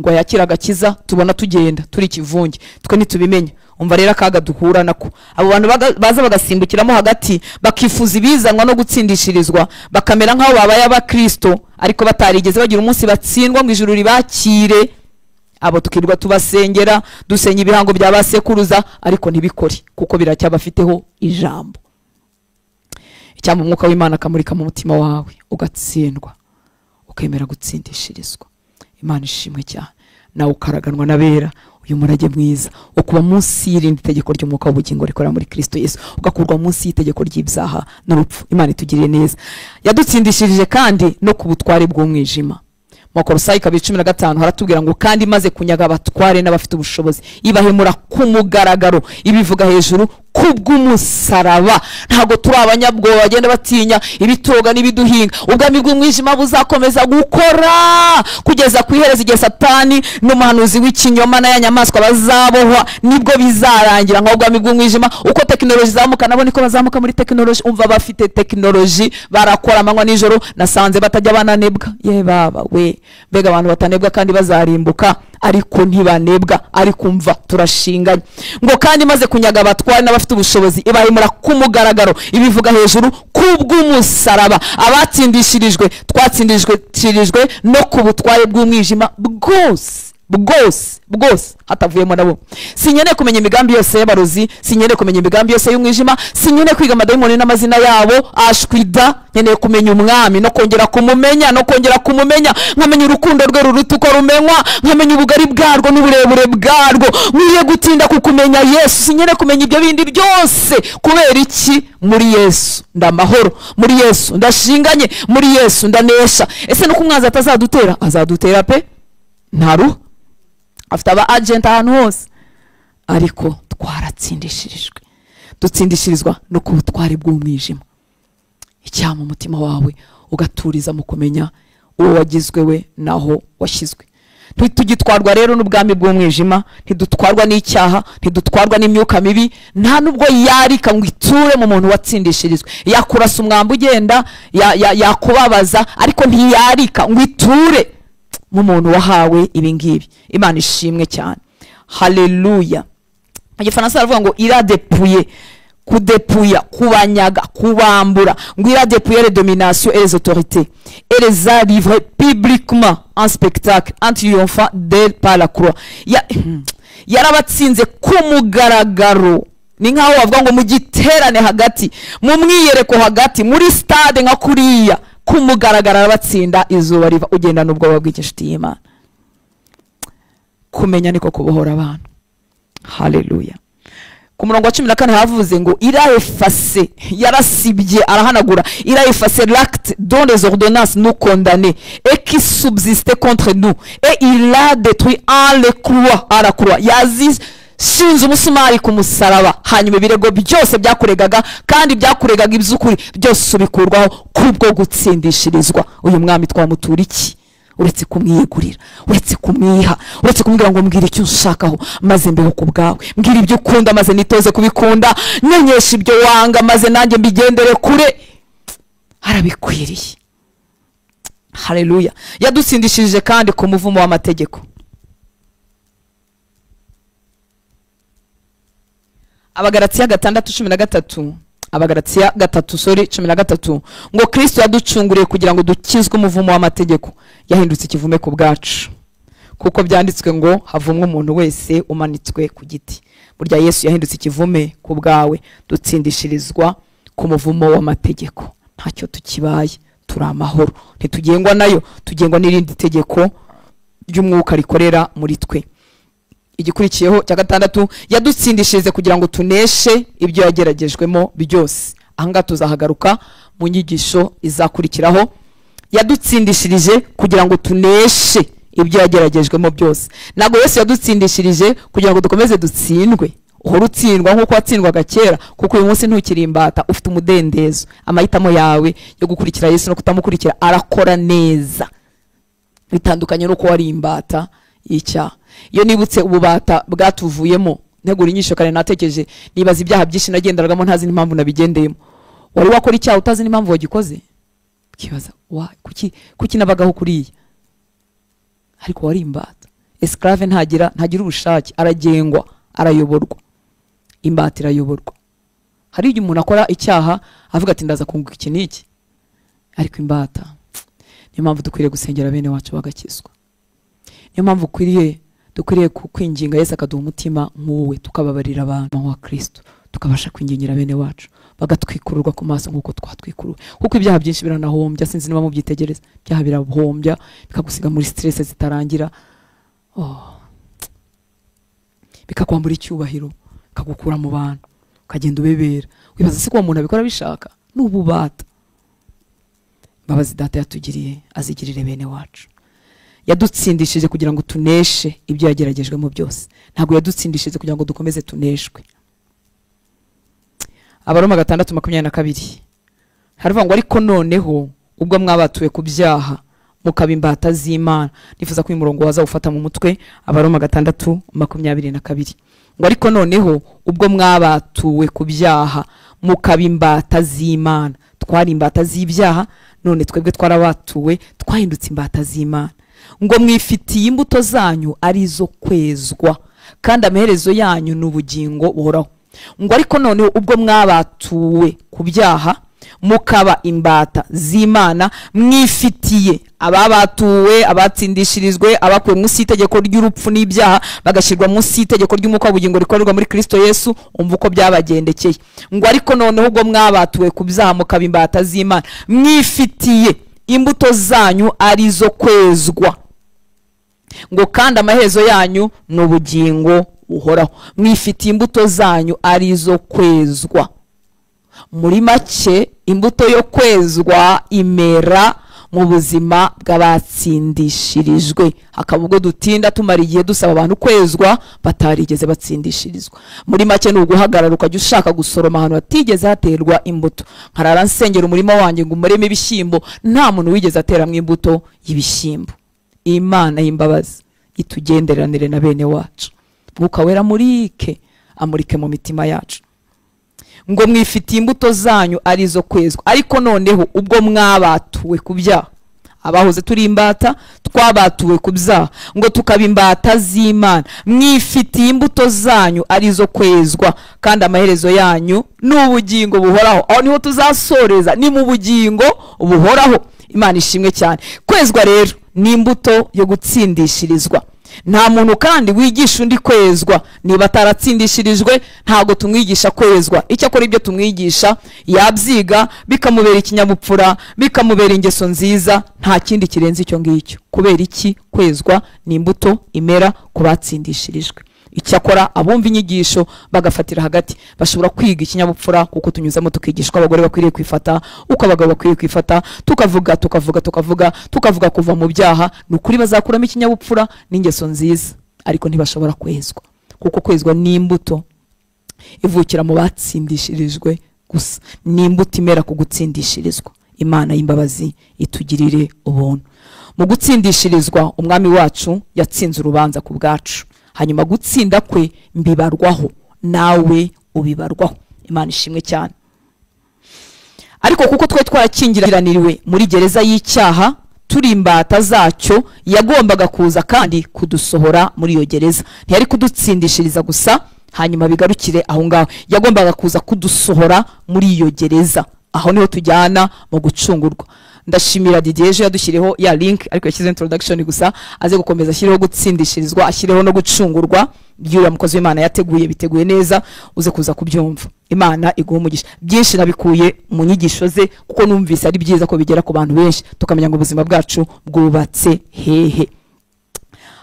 Speaker 2: ngo yakire agakiza, tubona tugenda turi ikivunge, twe ntitubimenya. Umva rero akaga duhura nako. Abo bantu baza bagasimbukiramo hagati bakifuza ibizanwa no gutsindishirizwa, bakamera nk'aho babaye abakristo ariko batarigeze bagira umunsi batsindwa ngo ijuru ribakire. Abo tukirwa tubasengera, dusenya ibihango bya basekuruza, ariko ntibikore kuko biracyabafiteho ijambo. Icyampa umwuka w'Imana akamurika mu mutima wawe, ugatsindwa, ukemera gutsindishirizwa. Imana ishimwe cyane. Nawe ukaraganwa n'abera uyu murage mwiza wo kuba munsi y'irindi tegeko ry'umwuka w'ubugingo rikorera muri Kristo Yesu, ugakurwa munsi y'itegeko ry'ibyaha n'urupfu. Imana itugiriye neza. Yadutsindishirije kandi no ku butware bw'umwijima. Mu Bakolosayi 2:15 haratubwira ngo kandi maze kunyaga abatware n'abafite ubushobozi, ibahemura ku mugaragaro, ibivuga hejuru kubw'umusaraba. Ntabwo turi abanyabwoba bagenda batinya ibitoga n'ibiduhinga. Ubwami bw'umwijima buzakomeza gukora kugeza ku iherezo, igihe Satani n'umuhanuzi w'ikinyoma na ya nyamaswa bazabohwa, nibwo bizarangira. Nka ubwami bw'umwijima, uko tekinoloji izamuka nabo niko bazamuka muri tekinoloji. Umva bafite tekinoloji, barakora amanywa nijoro, nasanze batajya bananebwa. Ye baba we, mbega abantu batanebwa kandi bazarimbuka, ariko ntibanebwa. Ariko umva turashinganye. Ngo kandi maze kunyaga abatware n'abafite ubushobozi, ibahemura ku mugaragaro, ibivuga hejuru kubw'umusaraba. Abatsindishirijwe, twatsindishirijwe no ku butware bw'umwijima bwose bwose bwose, hatavuyemo nabo. Sinkeneye kumenya imigambi yose y'abarozi, sinkeneye kumenya imigambi yose y'umwijima, sinkeneye kwiga amadayimoni n'amazina yabo ashwida. Nkeneye kumenya umwami no kongera kumumenya, no kongera kumumenya, nkamenya urukundo rwe ruruta uko rumenywa, nkamenya ubugari bwarwo n'uburebure bwarwo. Nkwiye gutinda kukumenya Yesu, sinkeneye kumenya ibyo bindi byose. Kubera iki? Muri Yesu ndamahoro, muri Yesu ndashinganye, muri Yesu ndanesha. Ese nuko umwanzi atazadutera? Azadutera pe, ntaru afite aba agent ahantu hose. Ariko twaratsindishirijwe, dutsindishirizwa no ku butware bw'umwijima. Icyama umutima wawe ugaturiza mu kumenya uwo wagizwe we naho washyizwe. Ntitugitwarwa rero n'ubwami bw'umwijima, ntidutwarwa n'icyaha, ntidutwarwa n'imyuka mibi, nta nubwo yarika ngo iture mu muntu watsindishirizwe. Yakurasa umwambi ugenda, yakubabaza, ariko ntiyarika ngo iture mu muntu wahawe ibi ngibi. Imana ishimwe cyane. Haleluya. Mu Gifaransa baravuga ngo iradepuye, kudepuya, kubanyaga, kubambura. Ngo iradepuye les dominations et les autorités et les a livrées publiquement en spectacle en triomphant d'elle par la croix. Yarabatsinze ku mugaragaro. Ni nkaho bavuga ngo mu giterane hagati, mu mwiyereko hagati, muri stade nka kuriya, ku mugaragaro arabatsinda, izuba riva. Ugenda n'ubwoba bw'inshuti y'Imana. Kumenya niko kubohora abantu. Haleluya. Ku murongo wa 14 havuze ngo iraefase, yarasibye, arahanagura. Iraefase l'acte dont les ordonnances nous condamnaient et qui subsistait contre nous, et il l'a détruit en le croix, à la croix. Shinze umusumari ku musaraba, hanyuma ibirego byose byakuregaga kandi byakuregaga iby'ukuri byose ubikurwaho kubwo gutsindishirizwa. Uyu mwami twamutura iki uretse kumwiyegurira, uretse kumwiha, uretse kumubwira ngo mbwira icyo ushakaho maze mbeho ku bwawe, mbwira ibyo ukunda maze nitoze kubikunda, nyenyesha ibyo wanga maze nanjye mbigendere kure. Arabikwiriye. Haleluya. Yadutsindishirije kandi ku muvumo w'amategeko. Abagalatiya 6:13, Abagalatiya 3:13 ngo Kristo yaducunguriye kugira ngo dukizwe umuvumo w'amategeko, yahindutse ikivume ku bwacu, kuko byanditswe ngo havumwe umuntu wese umanitswe ku giti. Burya Yesu yahindutse ikivume ku bwawe, dutsindishirizwa ku muvumo w'amategeko. Ntacyo tukibaye, turi amahoro, ntitugengwa nayo, tugengwa n'irindi tegeko ry'umwuka rikorera muri twe. Igikurikiyeho cya gatandatu, yadutsindishirize kugira ngo tuneshe ibyo yageragejwemo byose. Ahangaha tuzahagaruka mu nyigisho izakurikiraho. Yadutsindishirije kugira ngo tuneshe ibyo yageragejwemo byose. Ntabwo Yesu yadutsindishirije kugira ngo dukomeze dutsindwe, uhora utsindwa nk'uko watsindwaga kera, kuko uyu munsi ntukiri imbata, ufite umudendezo. Amahitamo yawe yo gukurikira Yesu no kutamukurikira arakora neza, bitandukanye n'uko wari imbata y'icyaha. Iyo nibutse ububata bwatuvuyemo, ntegura inyisho kare natekereje nibaza ibyaha byinshi nagenderagamo ntazi n'impamvu nabigendeyemo. Wari wakora icyaha utazi n'impamvu wagikoze, ukibaza wa kuki nabagaho kuriya, ariko wari imbata. Esclave ntagira ubushake, aragengwa, arayoborwa. Imbata irayoborwa. Hari igihe umuntu akora icyaha avuga ati ndaza kunguka iki n'iki, ariko imbata. Niyo mpamvu dukwiriye gusengera bene wacu bagakizwa. Niyo mpamvu dukwiriye kwinginga Yesu akaduha umutima nk'uwe, tukababarira abantu wa Kristo, tukabasha kwingingira bene wacu bagatwikururwa ku maso nk'uko twatwikuruwe. Kuko ibyaha byinshi biranahombya, sinzi niba mubyitegereza, ibyaha birahombya bikagusiga muri stress zitarangira, bikakwambura icyubahiro, bikagukura mu bantu, ukagenda ubebera wibaza se ko uwo muntu abikora bishaka. N'ububata. Imbabazi data yatugiriye azigirire bene wacu. Yadutsindishije kugira ngo tuneshe ibyo yageragejwemo byose. Ntabwo yadutsindishije kugira ngo dukomeze tuneshwe. Abaroma 6:22 haravuga ngo ariko noneho ubwo mwabatuwe ku byaha mukaba imbata z'Imana. Nifuza ko uyu murongo waza ufata mu mutwe. Abaroma 6:22 ngo ariko noneho ubwo mwabatuwe ku byaha mukaba imbata z'Imana. Twari imbata z'ibyaha, none twebwe twarabatuwe, twahindutse imbata z'Imana. Ngo mwifitiye imbuto zanyu arizo kwezwa, kandi amaherezo yanyu ni ubugingo buhoraho. Ngo ariko noneho ubwo mwabatuwe ku byaha mukaba imbata z'Imana, mwifitiye ababatuwe, abatsindishirizwe, abakuwe munsi y'itegeko ry'urupfu n'ibyaha bagashyirwa munsi y'itegeko ry'umwuka w'ubugingo rikorerwa muri Kristo Yesu. Umva uko byabagendekeye. Ngo ariko noneho ubwo mwabatuwe ku byaha mukaba imbata z'Imana, mwifitiye imbuto zanyu arizo kwezwa, ngo kandi amaherezo yanyu ni ubugingo buhoraho. Mwifitiye imbuto zanyu arizo kwezwa. Muri make, imbuto yo kwezwa imera mu buzima bw'abatsindishirijwe. Hakaba ubwo dutinda tumara igihe dusaba abantu kwezwa batarigeze batsindishirizwa. Muri make ni uguhagarara ukajya ushaka gusoroma ahantu hatigeze haterwa imbuto. Nkarara nsengera umurima wanjye ngo umureme ibishyimbo, nta muntu wigeze ateramo imbuto y'ibishyimbo. Imana y'imbabazi itugenderanire na bene wacu. Mwuka wera amurike, amurike mu mitima yacu. Ngo mwifitiye imbuto zanyu arizo kwezwa. Ariko noneho ubwo mwabatuwe ku byaha, abahoze turi imbata twabatuwe ku byaha, ngo tukaba imbata z'Imana, mwifitiye imbuto zanyu arizo kwezwa, kandi amaherezo yanyu ni ubugingo buhoraho. Aho niho tuzasoreza, ni mu bugingo buhoraho. Imana ishimwe cyane. Kwezwa rero ni imbuto yo gutsindishirizwa. Nta muntu kandi wigisha undi kwezwa niba ataratsindishirijwe, ntabwo tumwigisha kwezwa. Icyakora ibyo tumwigisha yabyiga bikamubera ikinyabupfura, bikamubera ingeso nziza, nta kindi kirenze icyo ngicyo. Kubera iki? Kwezwa ni imbuto imera ku batsindishirijwe. Icyakora abumva inyigisho bagafatira hagati bashobora kwiga ikinyabupfura, kuko tunyuzamo tukigishwa abagore bakwiriye kwifata, uko abagabo bakwiriye kwifata, tukavuga tukavuga tukavuga tukavuga kuva mu byaha. Ni ukuri bazakuramo ikinyabupfura n'ingeso nziza, ariko ntibashobora kwezwa. Kuko kwezwa ni imbuto ivukira mu batsindishirijwe gusa, ni imbuto imera ku gutsindishirizwa. Imana y'imbabazi itugirire ubuntu. Mu gutsindishirizwa umwami wacu yatsinze urubanza ku bwacu, hanyuma gutsinda kwe mbibarwaho nawe ubibarwaho. Imana ishimwe cyane. Ariko kuko twe twarakingiraniriwe muri gereza y'icyaha turi imbata zacyo, yagombaga kuza kandi kudusohora muri iyo gereza. Ntiyari kudutsindishiriza gusa hanyuma bigarukire aho ngaho, yagombaga kuza kudusohora muri iyo gereza. Aho niho tujyana mu gucungurwa. Ndashimira Didier ejo yadushyiriyeho ya link, ariko yashyize introduction gusa, aze gukomeza ashyireho gutsindishirizwa, ashyireho no gucungurwa. By'uriya mukozi w'Imana yateguye, biteguye neza, uze kuza kubyumva. Imana iguhe umugisha. Byinshi nabikuye mu nyigisho ze, kuko numvise ari byiza ko bigera ku bantu benshi, tukamenya ngo ubuzima bwacu bwubatse hehe.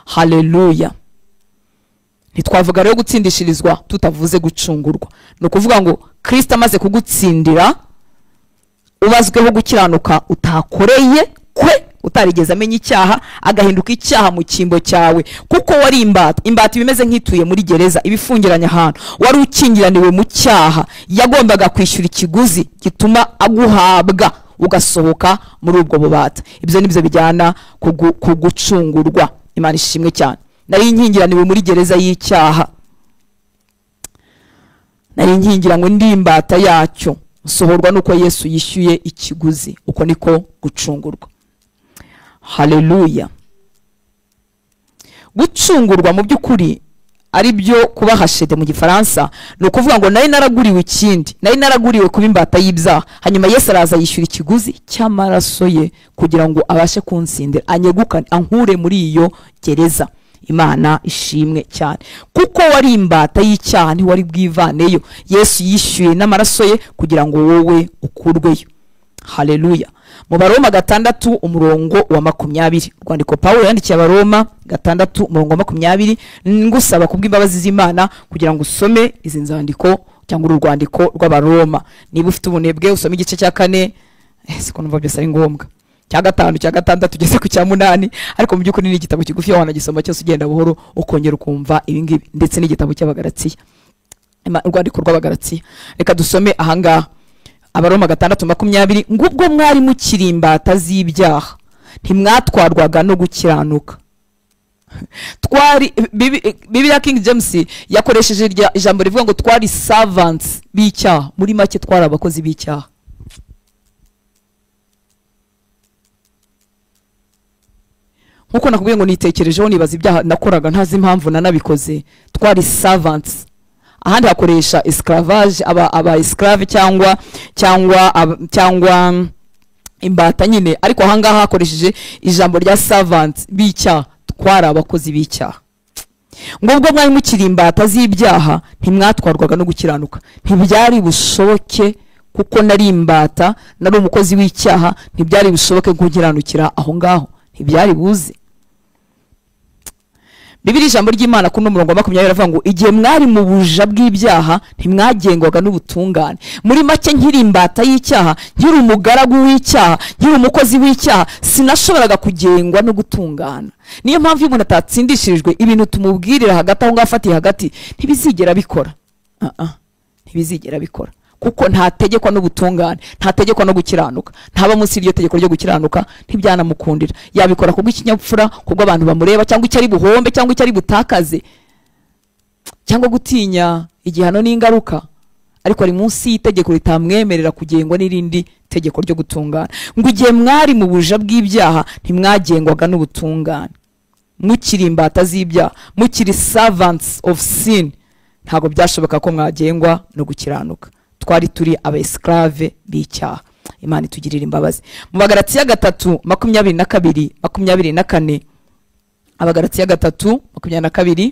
Speaker 2: Haleluya. Ntitwavuga rero gutsindishirizwa tutavuze gucungurwa. Ni ukuvuga ngo Kristo amaze kugutsindira, ubazweho gukiranuka utakoreye kwe, utarigeze amenya icyaha, agahinduka icyaha mu cyimbo cyawe. Kuko wari imbata, imbata ibimeze nk'ituye muri gereza, ibifungiranye ahantu, wari ukingiraniwe mu cyaha, yagombaga kwishyura ikiguzi gituma aguhabwa ugasohoka muri ubwo bubata. Ibyo nibyo bijyana ku gucungurwa. Imana ishimwe cyane. Nari nkingiraniwe muri gereza y'icyaha, nari nkingiranywe ndi imbata yacyo, nsohorwa nuko Yesu yishyuye ikiguzi. Uko niko gucungurwa. Haleluya. Gucungurwa mu by'ukuri ari byo kuba hashede mu Gifaransa, ni ukuvuga ngo nari naraguriwe ikindi, nari naraguriwe kuba imbata y'ibyaha, hanyuma Yesu araza yishyura ikiguzi cy'amaraso ye kugira ngo abashe kunsindira, anyegukane, ankure muri iyo gereza. Imana ishimwe cyane. Kuko wari imbata y'icyaha ntiwari bwivaneyo, Yesu yishyuye n'amaraso ye kugira ngo wowe ukurweyo. Haleluya. Mu Baroma 6 umurongo wa 20, urwandiko Paulo yandikiye Abaroma 6 umurongo wa 20, ngusaba kubw'imbabazi z'Imana kugira ngo usome izi nzandiko cyangwa uru rwandiko rw'Abaroma. Niba ufite ubunebwe usome igice cya 4, siko numva byose ari ngombwa, cya 5, cya 6 tugeze ku cya 8, ariko mu by'ukuri ni igitabo kigufi wanagisoma cyose ugenda buhoro ukongera ukumva ibi ngibi, ndetse n'igitabo cy'Abagalatsiya, urwandiko rw'Abagalatsiya. Reka dusome ahangaha Abaroma 6:20, ngubwo mwari mukiri imbata z'ibyaha ntimwatwarwaga no gukiranuka. Twari, Bibiliya King James yakoresheje ijambo rivuga ngo twari servants b'icyaha. Muri make twari abakozi b'icyaha. Nkuko nakubwiye ngo nitekerejeho nibaza ibyaha nakoraga ntazi impamvu nanabikoze. Twari servants. Ahandi hakoresha esclavage, aba esclave cyangwa cyangwa imbata nyine, ariko ahangaha hakoresheje ijambo rya servants b'icyaha. Twari abakozi b'icyaha. Ngo ubwo mwari mukiri imbata z'ibyaha ntimwatwarwaga no gukiranuka. Ntibyari bushoboke, kuko nari imbata, nari umukozi w'icyaha, ntibyari bushoboke gukiranukira aho ngaho, ntibyari buze. Bibiri ijambo ry'Imana ku murongo wa 20 aravuga ngo igihe mwari mu buja bw'ibyaha ntimwagengwaga n'ubutungane. Muri make nkiri imbata y'icyaha, nkiri umugaragu w'icyaha, nkiri umukozi w'icyaha, sinashoboraga kugengwa no gutungana. Niyo mpamvu iyo umuntu atatsindishirijwe ibintu tumubwirira hagati aho ngaho afatiye hagati ntibizigera bikora. Ntibizigera bikora. Kuko ntategekwa n'ubutungane, ntategekwa no gukiranuka, ntaba munsi y'iryo tegeko ryo gukiranuka, ntibyanamukundira. Yabikora kubwo ikinyabupfura, kubwo abantu bamureba, cyangwa icyo ari buhombe, cyangwa icyo ari butakaze, cyangwa gutinya igihano n'ingaruka, ariko ari munsi y'itegeko ritamwemerera kugengwa n'irindi tegeko ryo gutungana. Ngo igihe mwari mu buja bw'ibyaha ntimwagengwaga n'ubutungane, mukiri imbata z'ibyaha, mukiri servants of sin, ntabwo byashoboka ko mwagengwa no gukiranuka. Twari turi aba esclave b'icyaha. Imana itugirira imbabazi. Mu Bagalatiya 3:22 24, Abagalatiya 3:22,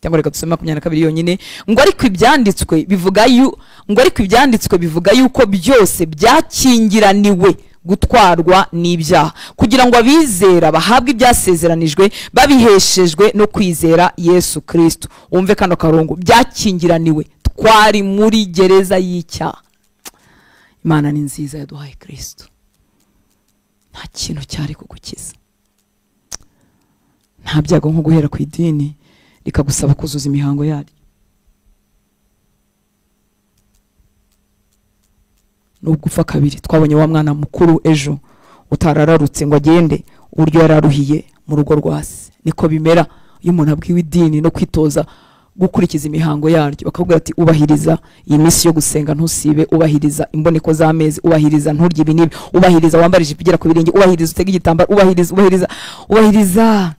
Speaker 2: cyangwa reka dusome 22 yonyine, ngo ariko ibyanditswe bivuga ngo ariko ibyanditswe bivuga yuko byose byakingiraniwe gutwarwa n'ibyaha, kugira ngo abizera bahabwe ibyasezeranijwe babiheshejwe no kwizera Yesu Kristo. Umve kano karongo, byakingiraniwe, twari muri gereza y'icyaha. Imana ni nziza yaduhaye Kristo. Nta kintu cyari kugukiza, nta byago nko guhera ku idini rikagusaba kuzuza imihango yaryo. Nubwo upfa kabiri, twabonye wa mwana mukuru ejo utarararutse ngo agende, uburyo yararuhiye mu rugo rwa se. Niko bimera iyo umuntu abwiwe idini no kwitoza gukurikiza imihango yaryo, bakakubwira ati ubahiriza iyi minsi yo gusenga ntusibe, ubahiriza imboneko z'amezi, ubahiriza nturye ibi n'ibi, ubahiriza wambare ijipo igera ku birenge, ubahiriza utege igitambaro, ubahiriza, ubahiriza, ubahiriza.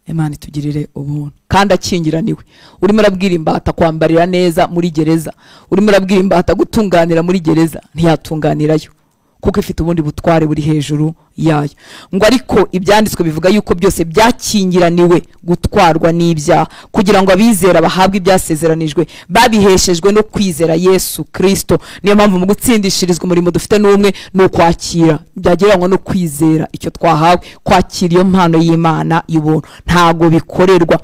Speaker 2: Imana itugirire ubuntu. Kandi akingiraniwe. Urimo urabwira imbata kwambarira neza muri gereza, urimo urabwira imbata gutunganira muri gereza, ntiyatunganirayo kuko ifite ubundi butware buri hejuru yayo. Ngo ariko ibyanditswe bivuga yuko byose byakingiraniwe gutwarwa n'ibyaha, kugira ngo abizera bahabwe ibyasezeranijwe babiheshejwe no kwizera Yesu Kristo. Niyo mpamvu mu gutsindishirizwa umurimo dufite n'umwe ni ukwakira, byagereranywa no kwizera icyo twahawe, kwakira iyo mpano y'Imana y'ubuntu, ntago bikorerwa.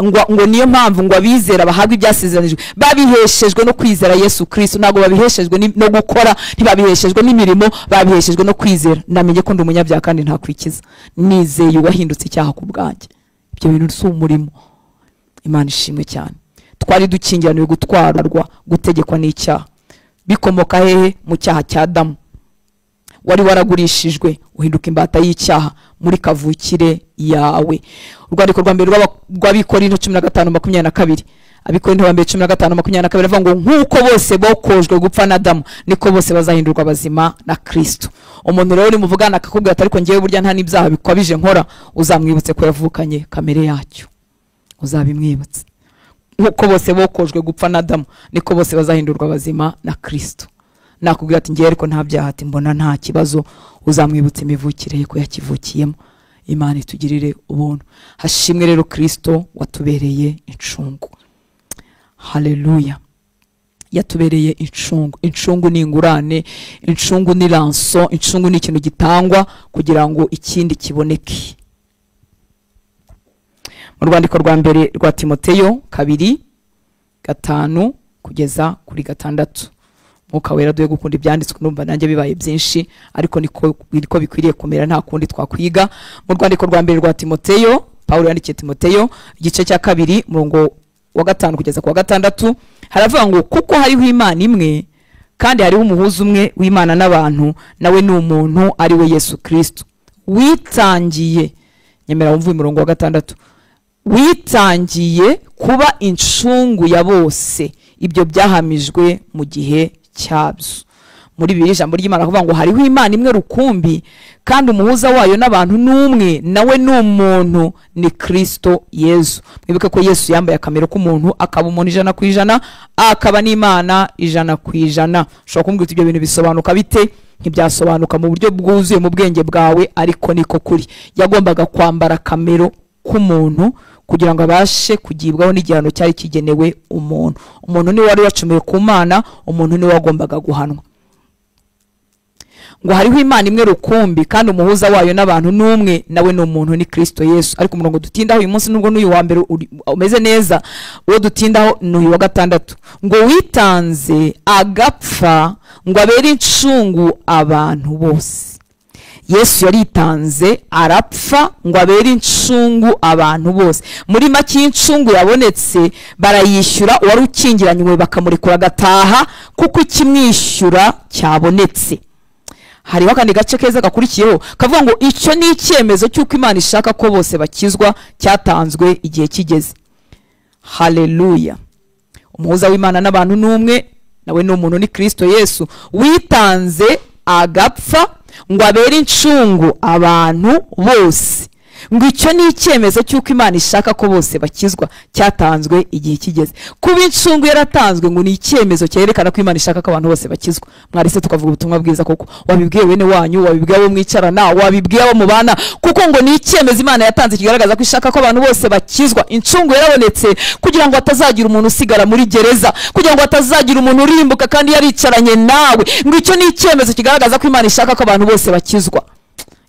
Speaker 2: Ngo niyo mpamvu ngo abizera bahabwe ibyasezeranijwe babiheshejwe no kwizera Yesu Kristo. Ntago babiheshejwe no gukora, ntibabiheshejwe n'imirimo, babiheshejwe no kwizera. Namenye ko ndi umunyabyaha kandi ntakwikiza, nizeye uwahindutse icyaha ku bwanjye. Ibyo bintu si umurimo. Imana ishimwe cyane. Twari dukingiraniwe gutwarwa, gutegekwa n'icyaha. Bikomoka hehe? Mu cyaha cya Adamu. Wari waragurishijwe uhinduka imbata y'icyaha muri kavukire yawe. Urwandiko rwa mbere rw'Abikorinto 15:22, Abikorinto ba mbere 15:22 avuga ngo nkuko bose bokojwe gupfa na Adamu, niko bose bazahindurwa bazima na Kristo. Umuntu rero nimuvugana akakubwira ati ariko ngewe burya nta n'ibyaha bikwabije nkora, uzamwibutse ko yavukanye kamere yacyo, uzabimwibutse. Nkuko bose bokojwe gupfa na Adamu, niko bose bazahindurwa bazima na Kristo. Nakubwira ati ngewe ariko nta byaha, ati mbona nta kibazo, uzamwibutse imivukire ye ko yakivukiyemo. Imana itugirire ubuntu. Hashimwe rero Kristo watubereye incungu. Haleluya. Yatubereye incungu. Incungu ni ingurane, incungu ni ranso, incungu ni ikintu gitangwa kugira ngo ikindi kiboneke. Mu rwandiko rwa mbere rwa Timoteyo 2:5 kugeza kuri 6. Mwuka wera duhe gukunda ibyanditswe, numva nanjye bibaye byinshi ariko niko bikwiriye kumera, nta kundi twakwiga. Mu rwandiko rwa mbere rwa Timoteyo, Paulo yandikiye Timoteyo igice cya 2 murongo wa 5 kugeza ku wa 6, haravuga ngo kuko hariho Imana imwe kandi hariho umuhuza umwe w'Imana n'abantu, nawe ni umuntu ari we Yesu Kristo, witangiye, nyemera wumve umurongo wa 6, witangiye kuba incungu ya bose, ibyo byahamijwe mu gihe cyabyo. Muri bibiri ijambo ry'Imana kuvuga ngo hariho Imana imwe rukumbi kandi umuhuza wayo n'abantu n'umwe, nawe ni umuntu, ni Kristo Yesu. Mwibuke ko Yesu yambaye akamero k'umuntu, akaba umuntu 100% akaba n'Imana 100%. Ushobora kumbwira uti ibyo bintu bisobanuka bite? Ntibyasobanuka mu buryo bwuzuye mu bwenge bwawe, ariko niko kuri. Yagombaga kwambara akamero k'umuntu kugira ngo abashe kugibwaho n'igihano cyari kigenewe umuntu. Umuntu ni wari wacumuye ku Mana, umuntu ni wagombaga guhanwa. Ngo hariho Imana imwe rukumbi kandi umuhuza wayo n'abantu n'umwe, nawe ni umuntu, ni Kristo Yesu. Ariko umurongo dutindaho uyu munsi, nubwo n'uyu wa mbere umeze neza, uwo dutindaho ni uyu wa 6, ngo witanze agapfa ngo abere incungu abantu bose. Yesu yaritanze arapfa ngo abere incungu abantu bose. Muri make incungu yabonetse barayishyura, uwari ukingiranywe bakamurekura agataha kuko ikimwishyura cyabonetse. Hariho akandi gace keza gakurikiyeho kavuga ngo icyo ni icyemezo cy'uko Imana ishaka ko bose bakizwa, cyatanzwe igihe kigeze. Haleluya. Umuhuza w'Imana n'abantu n'umwe, nawe ni umuntu, ni Kristo Yesu, witanze agapfa ngo abere incungu abantu bose. Ngo icyo ni icyemezo cy'uko Imana ishaka ko bose bakizwa, cyatanzwe igihe kigeze. Kuba incungu yaratanzwe ngo ni icyemezo cyerekana ko Imana ishaka ko abantu bose bakizwa. Mwarise tukavuga ubutumwa bwiza koko, wabibwiye bene wanyu, wabibwiye abo mwicarana, wabibwiye abo mubana, kuko ngo ni icyemezo Imana yatanze kigaragaza ko ishaka ko abantu bose bakizwa. Incungu yarabonetse kugira ngo hatazagira umuntu usigara muri gereza, kugira ngo hatazagira umuntu urimbuka kandi yaricaranye nawe. Ngo icyo ni icyemezo kigaragaza ko Imana ishaka ko abantu bose bakizwa.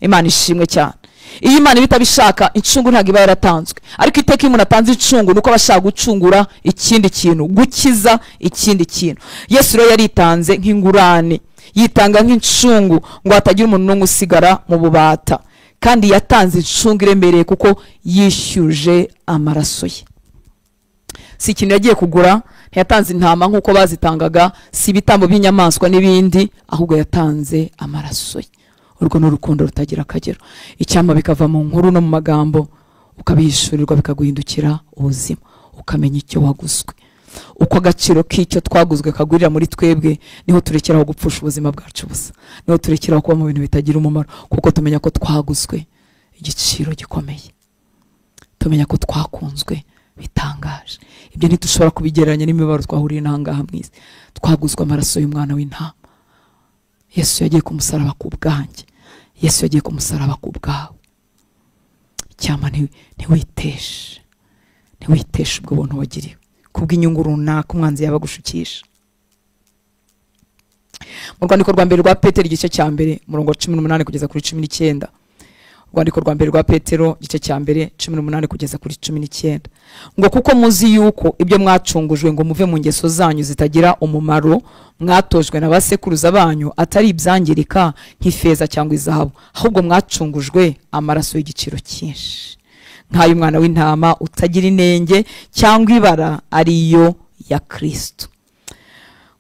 Speaker 2: Imana ishimwe cyane. Iyo Imana itabishaka incungu ntabwo iba yaratanzwe. Ariko iteka iyo umuntu atanze incungu nuko abashaka gucungura ikindi kintu, gukiza ikindi kintu. Yesu rero yaritanze nk'ingurane, yitanga nk'incungu ngo hatagira umuntu n'umwe usigara mu bubata. Kandi yatanze incungu iremereye kuko yishyuje amaraso ye. Si ikintu yagiye kugura, ntiyatanze intama nk'uko bazitangaga, si ibitambo by'inyamaswa n'ibindi, ahubwo yatanze amaraso ye. Urwo ni urukundo rutagira akagero. Icyampa bikava mu nkuru no mu magambo, ukabihishurirwa bikaguhindukira ubuzima, ukamenya icyo waguzwe. Uko agaciro k'icyo twaguzwe kagurira muri twebwe, niho turekeraho gupfusha ubuzima bwacu busa, niho turekeraho kuba mu bintu bitagira umumaro, kuko tumenya ko twaguzwe igiciro gikomeye, tumenya ko twakunzwe bitangaje. Ibyo ntitushobora kubigereranya n'imibabaro twahuriye n'ahangaha mu isi. Twaguzwe amaraso y'umwana w'intama. Yesu yagiye ku musaraba ku bwanjye, Yesu yagiye ku musaraba ku bwawe. Icyampa ntiwiteshe, ntiwiteshe ubwo buntu wagiriwe kubw'inyungu runaka umwanzi yabagushukisha. Mu rwandiko rwa mbere rwa Petero igice cya mbere umurongo wa 18 kugeza kuri 19. Urwandiko rwa mbere rwa Petero igice cya mbere 18 kugeza kuri 19. Ngo kuko muzi yuko ibyo mwacungujwe ngo muve mu ngeso zanyu zitagira umumaro mwatojwe na basekuruza banyu atari ibyangirika nk'ifeza cyangwa izahabu, ahubwo mwacungujwe amaraso y'igiciro cyinshi nk'ay'umwana w'intama utagira inenge cyangwa ibara, ariyo ya Kristo.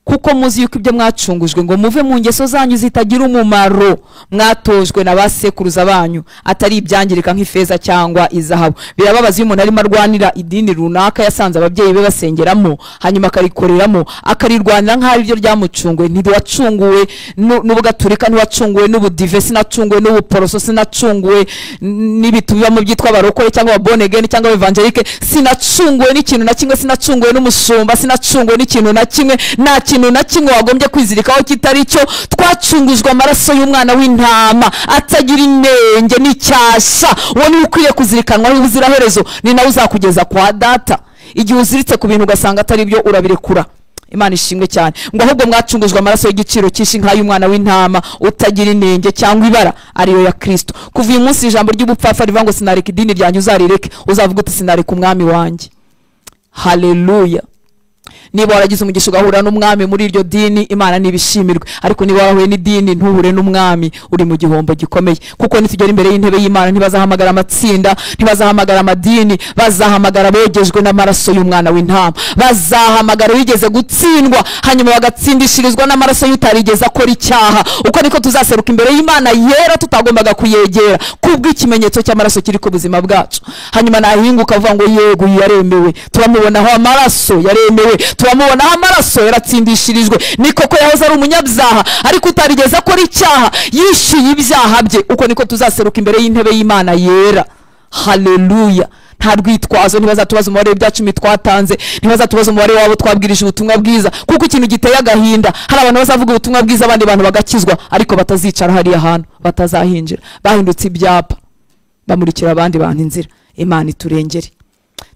Speaker 2: Kuko muzi yuko ibyo mwacungujwe ngo muve mu ngeso zanyu zitagira umumaro mwatojwe na basekuruza banyu atari ibyangirika nk'ifeza cyangwa izahabu. Birababaza iyo umuntu arimo arwanira idini runaka yasanze ababyeyi be basengeramo, hanyuma akarikoreramo, akarirwanira nk'aho ibyo ryamucunguwe. Ntiwacunguwe n'ubugaturika, ntiwacunguwe n'ubudive, sinacunguwe n'ubuporoso, sinacunguwe n'ibitu bibamo byitwa abarokore cyangwa ababonegeni cyangwa abevangelike, sinacunguwe n'ikintu na kimwe, sinacunguwe n'umushumba, sinacunguwe n'ikintu na kimwe, nta kintu na kimwe wagombye kwizirikaho kitari cyo. Twacungujwe amaraso y'umwana w'intama atagira inenge n'icyasha. Uwo niwe ukwiye kuzirikanwaho ubuziraherezo, ni nawe uzakugeza kwa data. Igihe uziritse ku bintu ugasanga atari byo, urabirekura. Imana ishimwe cyane. Ngo ahubwo mwacungujwe amaraso y'igiciro cyinshi nk'ay'umwana w'intama utagira inenge cyangwa ibara, ariyo ya Kristo. Kuva uyu munsi ijambo ry'ubupfapfa rivuga ngo sinareka idini ryanjye, uzarireke. Uzavuga uti sinareka umwami wanjye. Haleluya. Niba waragize umugisha ugahura n'umwami muri iryo dini, Imana nibishimirwe. Ariko niba warahuye n'idini ntuhure n'umwami, uri mu gihombo gikomeye. Kuko nitugera imbere y'intebe y'Imana ntibazahamagara amatsinda, ntibazahamagara amadini, bazahamagara abogejwe n'amaraso y'umwana w'intama. Bazahamagara wigeze gutsindwa, hanyuma bagatsindishirizwa n'amaraso y'utarigeze akora icyaha. Uko niko tuzaseruka imbere y'Imana yera tutagombaga kuyegera, kubw'ikimenyetso cy'amaraso kiri ku buzima bwacu. Hanyuma nahinguka avuga ngo yego yaremewe, turamubonaho amaraso yaremewe, turamubonaho amaraso yaratsindishirijwe. Ni koko yahoze ari umunyabyaha, ariko utarigeze akora icyaha yishyuye ibyaha bye. Uko niko tuzaseruka imbere y'intebe y'Imana yera. Haleluya. Nta rwitwazo, ntibazatubaza umubare w'ibya twatanze, ntibazatubaza umubare wabo twabwirije ubutumwa bwiza. Kuko ikintu giteye agahinda, hari abantu bazavuga ubutumwa bwiza abandi bantu bagakizwa, ariko batazicara hariya hantu, batazahinjira, bahindutse ibyapa, bamurikira abandi bantu inzira. Imana iturengere.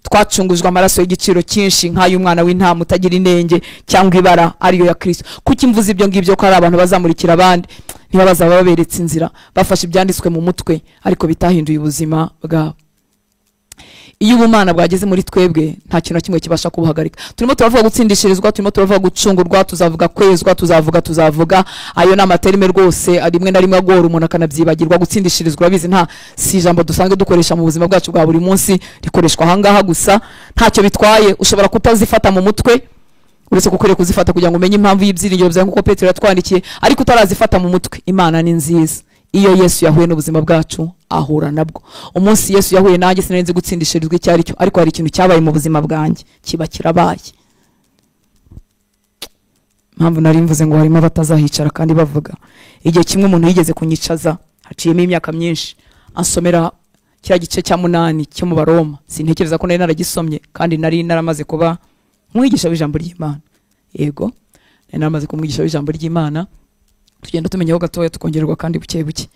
Speaker 2: Twacungujwe amaraso y'igiciro cyinshi nk'ay'umwana w'intama utagira inenge cyangwa ibara, ariyo ya Kristo. Kuki mvuze ibyo ngibyo? Ko ari abantu bazamurikira abandi, niba bazaba baberetse inzira, bafashe ibyanditswe mu mutwe ariko bitahinduye ubuzima bwabo. Iyo ubumana bwageze muri twebwe, nta kintu na kimwe kibasha kubuhagarika. Turimo turavuga gutsindishirizwa, turimo turavuga gucungurwa, tuzavuga kwezwa, tuzavuga. Ayo ni amaterime rwose rimwe na rimwe agora umuntu akanabyibagirwa. Gutsindishirizwa urabizi, nta si ijambo dusanzwe dukoresha mu buzima bwacu bwa buri munsi, rikoreshwa ahangaha gusa. Ntacyo bitwaye, ushobora kutazifata mu mutwe, uretse kukwiriye kuzifata kugira ngo umenye impamvu y'ibyiringiro byawe nk'uko Petero yatwandikiye, ariko utarazifata mu mutwe. Imana ni nziza. Iyo Yesu yahuye n'ubuzima bwacu ahura nabwo. Umunsi Yesu yahuye nanjye sinari nzi gutsindishirizwa icyo ari cyo, ariko hari ikintu cyabaye mu buzima bwanjye kiba kirabaye. Impamvu nari mvuze ngo harimo abatazahicara kandi bavuga, igihe kimwe umuntu yigeze kunyicaza, haciyemo imyaka myinshi, ansomera kiriya gice cya 8 cyo mu Baroma. Sintekereza ko nari naragisomye, kandi nari naramaze kuba umwigisha w'ijambo ry'Imana. Yego, nari naramaze kumwigisha w'ijambo ry'Imana. Tugenda tumenyeho gatoya, tukongererwa kandi buke buke.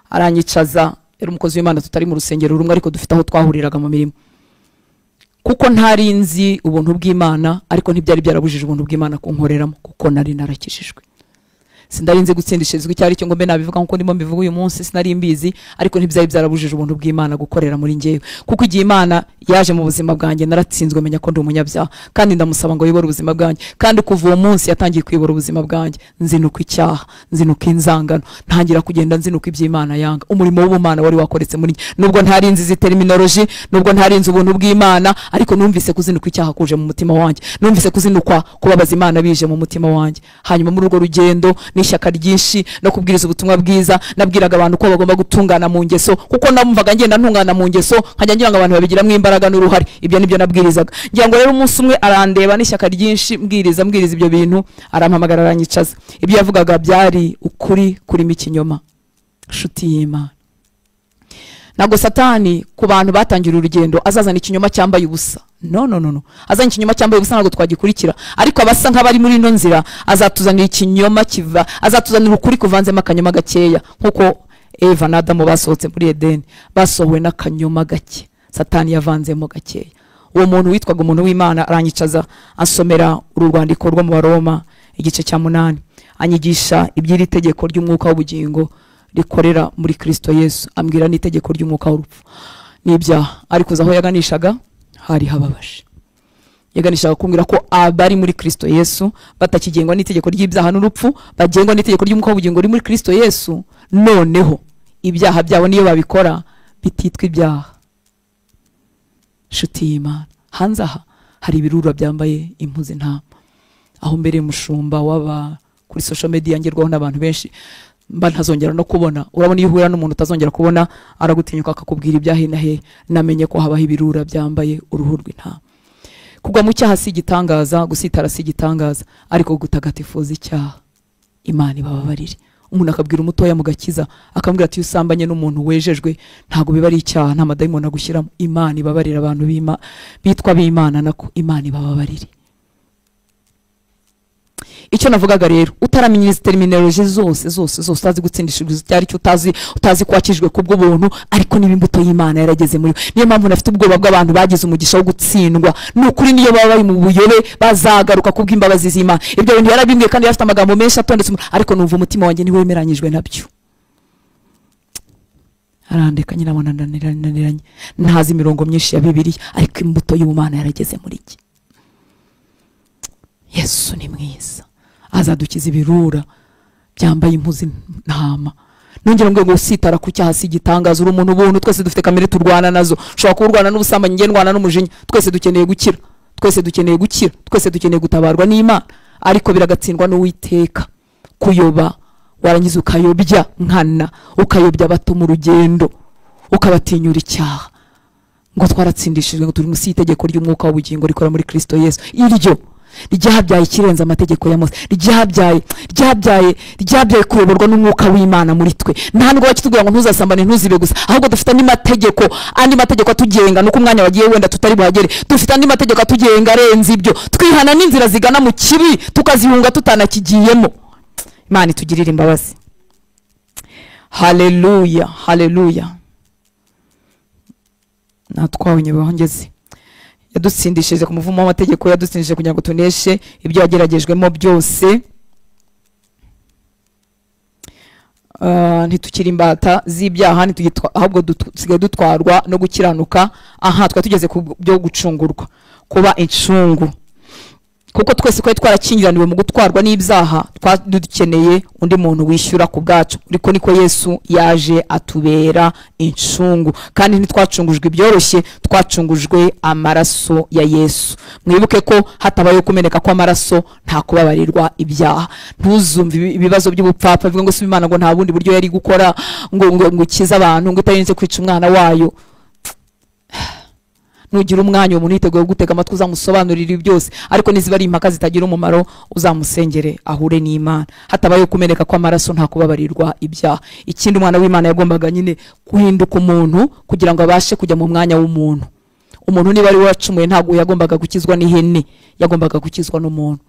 Speaker 2: Aranyicaza, yari umukozi w'Imana tutari mu rusengero rumwe, ariko dufite aho twahuriraga mu mirimo. Kuko ntari nzi ubuntu bw'Imana, ariko ntibyari byarabujije ubuntu bw'Imana kunkoreramo, kuko nari narakijijwe. Sinari nzi gutsindishirizwa icyo ari cyo ngo mbe nabivuga nkuko ndimo mbivuga uyu munsi, sinari mbizi, ariko ntibyari byarabujije ubuntu bw'Imana gukorera muri njyewe. Kuko igihe Imana yaje mu buzima bwanjye naratsinzwe, menya ko ndi umunyabyaha, kandi ndamusaba ngo ayobore ubuzima bwanjye. Kandi kuva uwo munsi yatangiye kuyobora ubuzima bwanjye, nzinuka icyaha, nzinuka inzangano, ntangira kugenda nzinuka iby'Imana yanga. Umurimo w'ubumana wari wakoretse muri njye, nubwo ntari nzi izi terminology, nubwo ntari nzi ubuntu bw'Imana, ariko numvise kuzinuka icyaha kuje mu mutima wanjye, numvise kuzinukwa kubabaza Imana bije mu mutima wanjye. Hanyuma muri urwo rugendo n'ishyaka ryinshi no kubwiriza ubutumwa bwiza, nabwiraga abantu ko bagomba gutungana mu ngeso, kuko namumvaga ngenda ntungana mu ngeso, nkajya ngira ngo abantu babigiramo imbaraga n'uruhare. Ibyo nibyo nabwirizaga. Ngira ngo rero umunsi umwe arandeba n'ishyaka ryinshi, mbwiriza ibyo bintu, arampamagara aranyicaza. Ibyo yavugaga byari ukuri kurimo ikinyoma. Nshuti y'Imana, ntabwo Satani ku bantu batangira urugendo azazana ikinyoma cyambaye ubusa. No no no no, azanye ikinyoma cyambaye ubusa ntabwo twagikurikira. Ariko abasa nk'abari muri ino nzira azatuzanira ikinyoma kiva, azatuzanira ukuri kuvanzemo akanyoma gakeya, nkuko Eva na Adamu basohotse muri Edeni basohowe n'akanyoma gake Satani yavanzemo gakeya. Uwo muntu witwaga umuntu w'Imana aranyicaza, asomera uru rwandiko rwo mu Baroma igice cya 8, anyigisha iby'iri tegeko ry'umwuka w'ubugingo rikorera muri Kristo Yesu, ambwira n'itegeko ry'umwuka w'urupfu n'ibyaha. Ariko aho yaganishaga hari hababaje. Yaganishaga kumbwira ko abari muri Kristo Yesu batakigengwa n'itegeko ry'ibyaha n'urupfu, bagengwa n'itegeko ry'umwuka w'ubugingo riri muri Kristo Yesu. Noneho ibyaha byabo niyo babikora bititwa ibyaha. Nshuti y'Imana, hanze aha hari ibirura byambaye impu z'intama. Aho mbere mushumba waba kuri social media ngerwaho n'abantu benshi mba ntazongera no kubona. Urabona iyo uhura n'umuntu utazongera kubona aragutinyuka akakubwira ibyahe na he. Namenye ko habaho ibirura byambaye uruhu rw'intama. Kugwa mu cyaha si igitangaza, gusitara si igitangaza, ariko gutagatifuza icyaha Imana ibababarire. Umuntu akabwira umutoya mu gakiza, akamubwira ati usambanye n'umuntu wejejwe ntago biba ari icyaha, nta madayimoni agushyiramo. Imana ibabarira abantu bitwa b'Imana, nako Imana ibababarire. Icyo navugaga rero, utaramenya izi terminology zose zose zose, utazi gutsindishiriza icyo ari cyo, utazi kwakijwe kubwo buntu, ariko niba imbuto y'Imana yarageze muri, niyo mpamvu nafite ubwoba bw'abantu bagize umugisha wo gutsindwa. Nukuri niyo baba bari mu buyobe bazagaruka kubw'imbabazi z'Imana. Ibyo bintu yarabimbwiye kandi yafite amagambo menshi atondetse, ariko numva umutima wanjye ntiwemeranyijwe nabyo. Arandeka nyina abona ndananiranye, ntazi imirongo myinshi ya Bibiliya, ariko imbuto y'Imana yarageze muri iki. Yesu ni mwiza, azadukiza ibirura byambaye impu z'intama. Nongera ngo usitara ku cyaha si igitangaza, uri umuntu ubuntu, twese dufite kamere turwana nazo. Ushobora kurwana n'ubusambanyi, nge ndwana n'umujinya, twese dukeneye gukira, twese dukeneye gukira, twese dukeneye gutabarwa n'Imana. Ariko biragatsindwa n'Uwiteka. Kuyoba warangiza ukayobya nkana, ukayobya abato mu rugendo, ukabatinyura icyaha. Ngo twaratsindishijwe, ngo turi munsi y'itegeko ry'umwuka w'ubugingo rikora muri Kristo Yesu. Iryo ryabyaye ikirenze amategeko ya Mose, ryabyaye kuyoborwa n'umwuka w'Imana muri twe. Nta nubwo bakitubwira ngo ntuzasambane, ntuzibe gusa, ahubwo dufite andi mategeko, andi mategeko atugenga. Nuko umwanya wagiye wenda tutari buhagere, dufite andi mategeko atugenga arenze ibyo. Twihana n'inzira zigana mu kibi tukazihunga tutanakigiyemo. Imana itugirire imbabazi. Haleluya, haleluya. Natwawe nyebaho ngeze. Yadutsindishije ku muvumo w'amategeko, yadutsindishije kugira ngo tuneshe ibyo yageragejwemo byose. Ntitukiri imbata z'ibyaha, ahubwo dusigaye dutwarwa no gukiranuka. Aha twari tugeze ku byo gucungurwa, kuba incungu. Kuko twese twari twarakingiraniwe mu gutwarwa n'ibyaha, dukeneye undi muntu wishyura ku bwacu. Ariko niko Yesu yaje atubera incungu. Kandi ntitwacungujwe ibyoroshye, twacungujwe amaraso ya Yesu. Mwibuke ko hatabayeho kumeneka kw'amaraso nta kubabarirwa ibyaha. Ntuzumve ibibazo by'ubupfapfa bivuga ngo si Imana ngo nta bundi buryo yari gukora ngo ngo ikize abantu, ngo itarinze kwica umwana wayo. Nugira umwanya umuntu yiteguye gutega amatwi uzamusobanurira byose, ariko niziba ari impaka zitagira umumaro uzamusengere ahure n'Imana. Hatabaye kumeneka kw'amaraso nta kubabarirwa ibyaha. Ikindi umwana w'Imana yagombaga nyine guhinduka umuntu kugira ngo abashe kujya mu mwanya w'umuntu. Umuntu niba ari wacumuye ntabwo yagombaga gukizwa n'ihene, yagombaga gukizwa n'umuntu.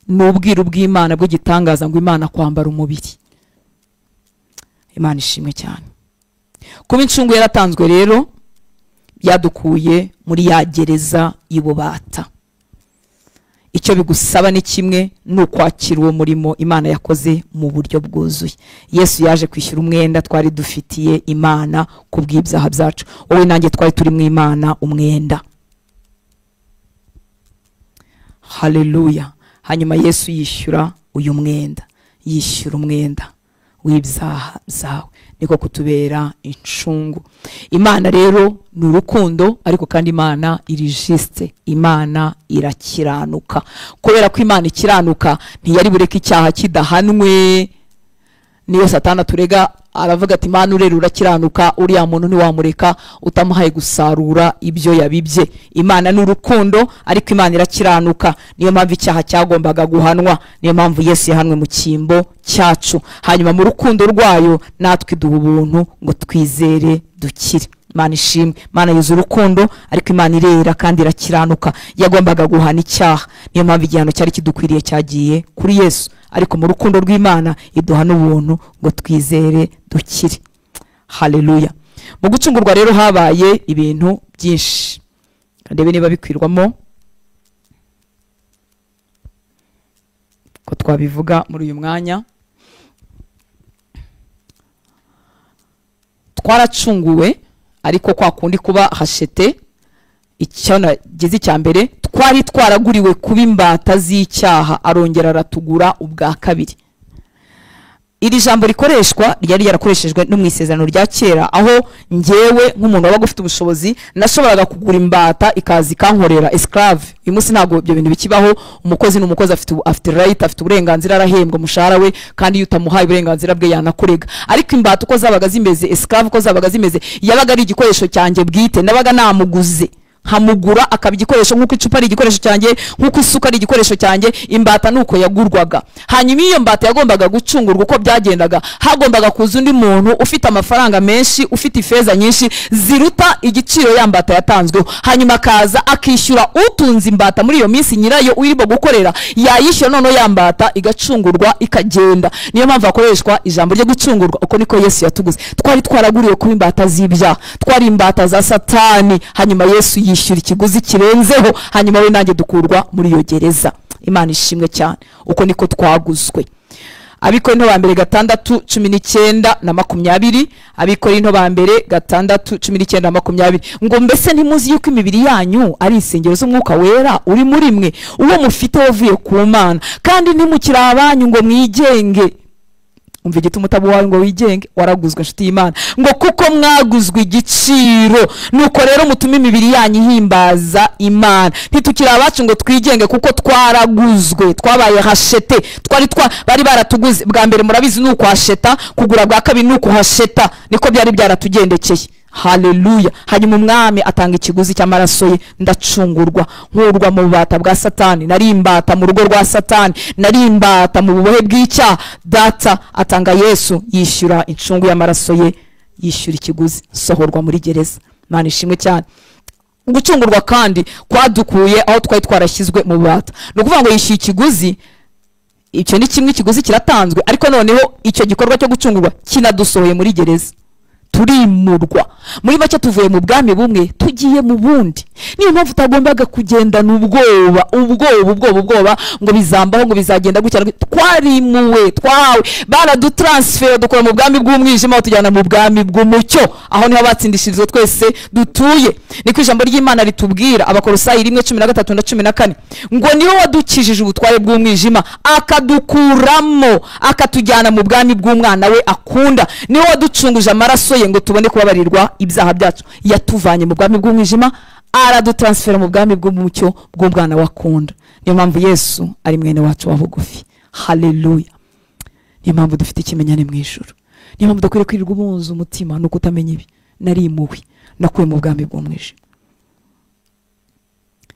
Speaker 2: N'ubwiru bw'Imana bw'igitangaza ngo Imana kwambara umubiri. Imana ishimwe cyane. Kuba incungu yaratanzwe rero byadukuye muri ya gereza y'ububata. Icyo bigusaba ni kimwe, ni ukwakira uwo murimo Imana yakoze mu buryo bwuzuye. Yesu yaje kwishyura umwenda twari dufitiye Imana ku bw'ibyaha byacu. Wowe nanjye twari turi mu Imana umwenda. Haleluya. Hanyuma Yesu yishyura uyu mwenda, yishyura umwenda w'ibyaha byawe, niko kutubera incungu. Imana rero ni urukundo, ariko kandi Imana irijiste, Imana irakiranuka. Kubera ko Imana ikiranuka, ntiyari bureke icyaha kidahanwe. Niyo Satana turega aravuga ati Imana urera urakiranuka, uriya muntu ntiwamureka utamuhaye gusarura ibyo yabibye. Imana ni urukundo, ariko Imana irakiranuka. Niyo mpamvu icyaha cyagombaga guhanwa, niyo mpamvu Yesu yahanwe mu cyimbo cyacu. Hanyuma mu rukundo rwayo natwe duha ubuntu ngo twizere dukire. Imana ishimwe. Imana yuzuye urukundo, ariko Imana irera kandi irakiranuka. Yagombaga guhana icyaha, niyo mpamvu igihano cyari kidukwiriye cyagiye kuri Yesu, ariko mu rukundo rw'Imana iduha n'ubuntu ngo twizere dukire. Haleluya. Mu gucungurwa rero habaye ibintu byinshi. Ndebe niba bikwirwamo ko twabivuga muri uyu mwanya. Twaracunguwe, ariko kwa kundi kuba hashete, icyo nagize icya mbere, twari twaraguriwe kuba imbata z'icyaha, arongera aratugura ubwa kabiri. Iri jambo rikoreshwa ryari yarakoreshejwe no mu isezerano rya kera, aho ngewe nk'umuntu wabaga ufite ubushobozi nashoboraga kugura imbata ikaza ikankorera, esclave. Uyu munsi ntabwo ibyo bintu bikibaho. Umukozi n'umukozi afite right, afite uburenganzira, arahembwa umushahara we, kandi iyo utamuhaye uburenganzira bwe yanakurega. Ariko imbata uko zabaga zimeze, esclave uko zabaga zimeze, yabaga ari igikoresho cyanjye bwite, nabaga namuguze nkamugura akaba igikoresho, nk'uko icupa ari igikoresho cyanjye, nk'uko isuka ari igikoresho cyanjye. Imbata nuko yagurwaga. Hanyuma iyo mbata yagombaga gucungurwa, uko byagendaga, hagombaga kuza undi muntu ufite amafaranga menshi, ufite ifeza nyinshi ziruta igiciro ya mbata yatanzweho. Hanyuma akaza akishyura utunze imbata muri iyo minsi, nyirayo urimo gukorera yayishyura, noneho ya mbata igacungurwa ikagenda. Niyo mpamvu hakoreshwa ijambo ryo gucungurwa. Uko niko Yesu yatuguze. Twari twaraguriwe kuba imbata z'ibyaha, twari imbata za Satani. Hanyuma Yesu yishyura ikiguzi kirenzeho, hanyuma we nanjye dukurwa muri iyo gereza. Imana ishimwe cyane. Uko niko twaguzwe. Abikorinto ba mbere 6:19 na 20. Abikorinto ba mbere 6:19 na 20, ngo mbese ntimuzi yuko imibiri yanyu ari insengero z'umwuka wera uri muri mwe, uwo mufite wavuye ku Mana, kandi ntimukiri abanyu ngo mwigenge. Umva igituma utaba uwawe ngo wigenge, waraguzwe inshuti y'Imana. Ngo kuko mwaguzwe igiciro, nuko rero mutume imibiri yanyu ihimbaza Imana. Ntitukiri abacu ngo twigenge, kuko twaraguzwe, twabaye hashete. Twari bari baratuguze bwa mbere, murabizi nuko hasheta, kugura bwa kabiri nuko hasheta, niko byari byaratugendekeye. Haleluya. Hanyuma umwami atanga ikiguzi cy'amaraso ye, ndacungurwa, nkurwa mu bubata bwa Satani. Nari imbata mu rugo rwa Satani, nari imbata mu bubohe bw'icyaha. Data atanga Yesu, yishyura incungu y'amaraso ye, yishyura ikiguzi, sohorwa muri gereza. Imana ishimwe cyane. Gucungurwa kandi kwadukuye aho twari twarashyizwe mu bubata. Ni ukuvuga ngo yishyuye ikiguzi, icyo ni kimwe, ikiguzi kiratanzwe, ariko noneho icyo gikorwa cyo gucungurwa kinadusohoye muri gereza. Turimurwa. Muri make tuvuye mu bwami bumwe tugiye mu bundi. Niyo mpamvu utagombaga kugendana ubwoba, ubwoba, ubwoba, ubwoba ngo bizambaho, ngo bizagenda gutya. Twarimuwe, twahawe, baradutransfer, dukora mu bwami bw'umwijima tujyana mu bwami bw'umucyo, aho niho abatsindishirizwa twese dutuye. Niko ijambo ry'Imana ritubwira, Abakolosayi 1:13 na 14, ngo niwe wadukijije ubutware bw'umwijima akadukuramo akatujyana mu bwami bw'umwana we akunda. Niwe waducunguje amaraso ye ngo tubone kubabarirwa ibyaha byacu. Yatuvanye mu bwami bw'umwijima aradutransfera mu bwami bw'umucyo bw'umwana wakunda. Niyo mpamvu Yesu ari mwene wacu wa bugufi. Haleluya. Niyo mpamvu dufite ikimenyane mu ijuru. Niyo mpamvu dukwiriye kwirirwa ubunza umutima nuko utamenya ibi. Narimuwe, nakuwe mu bwami bw'umwijima,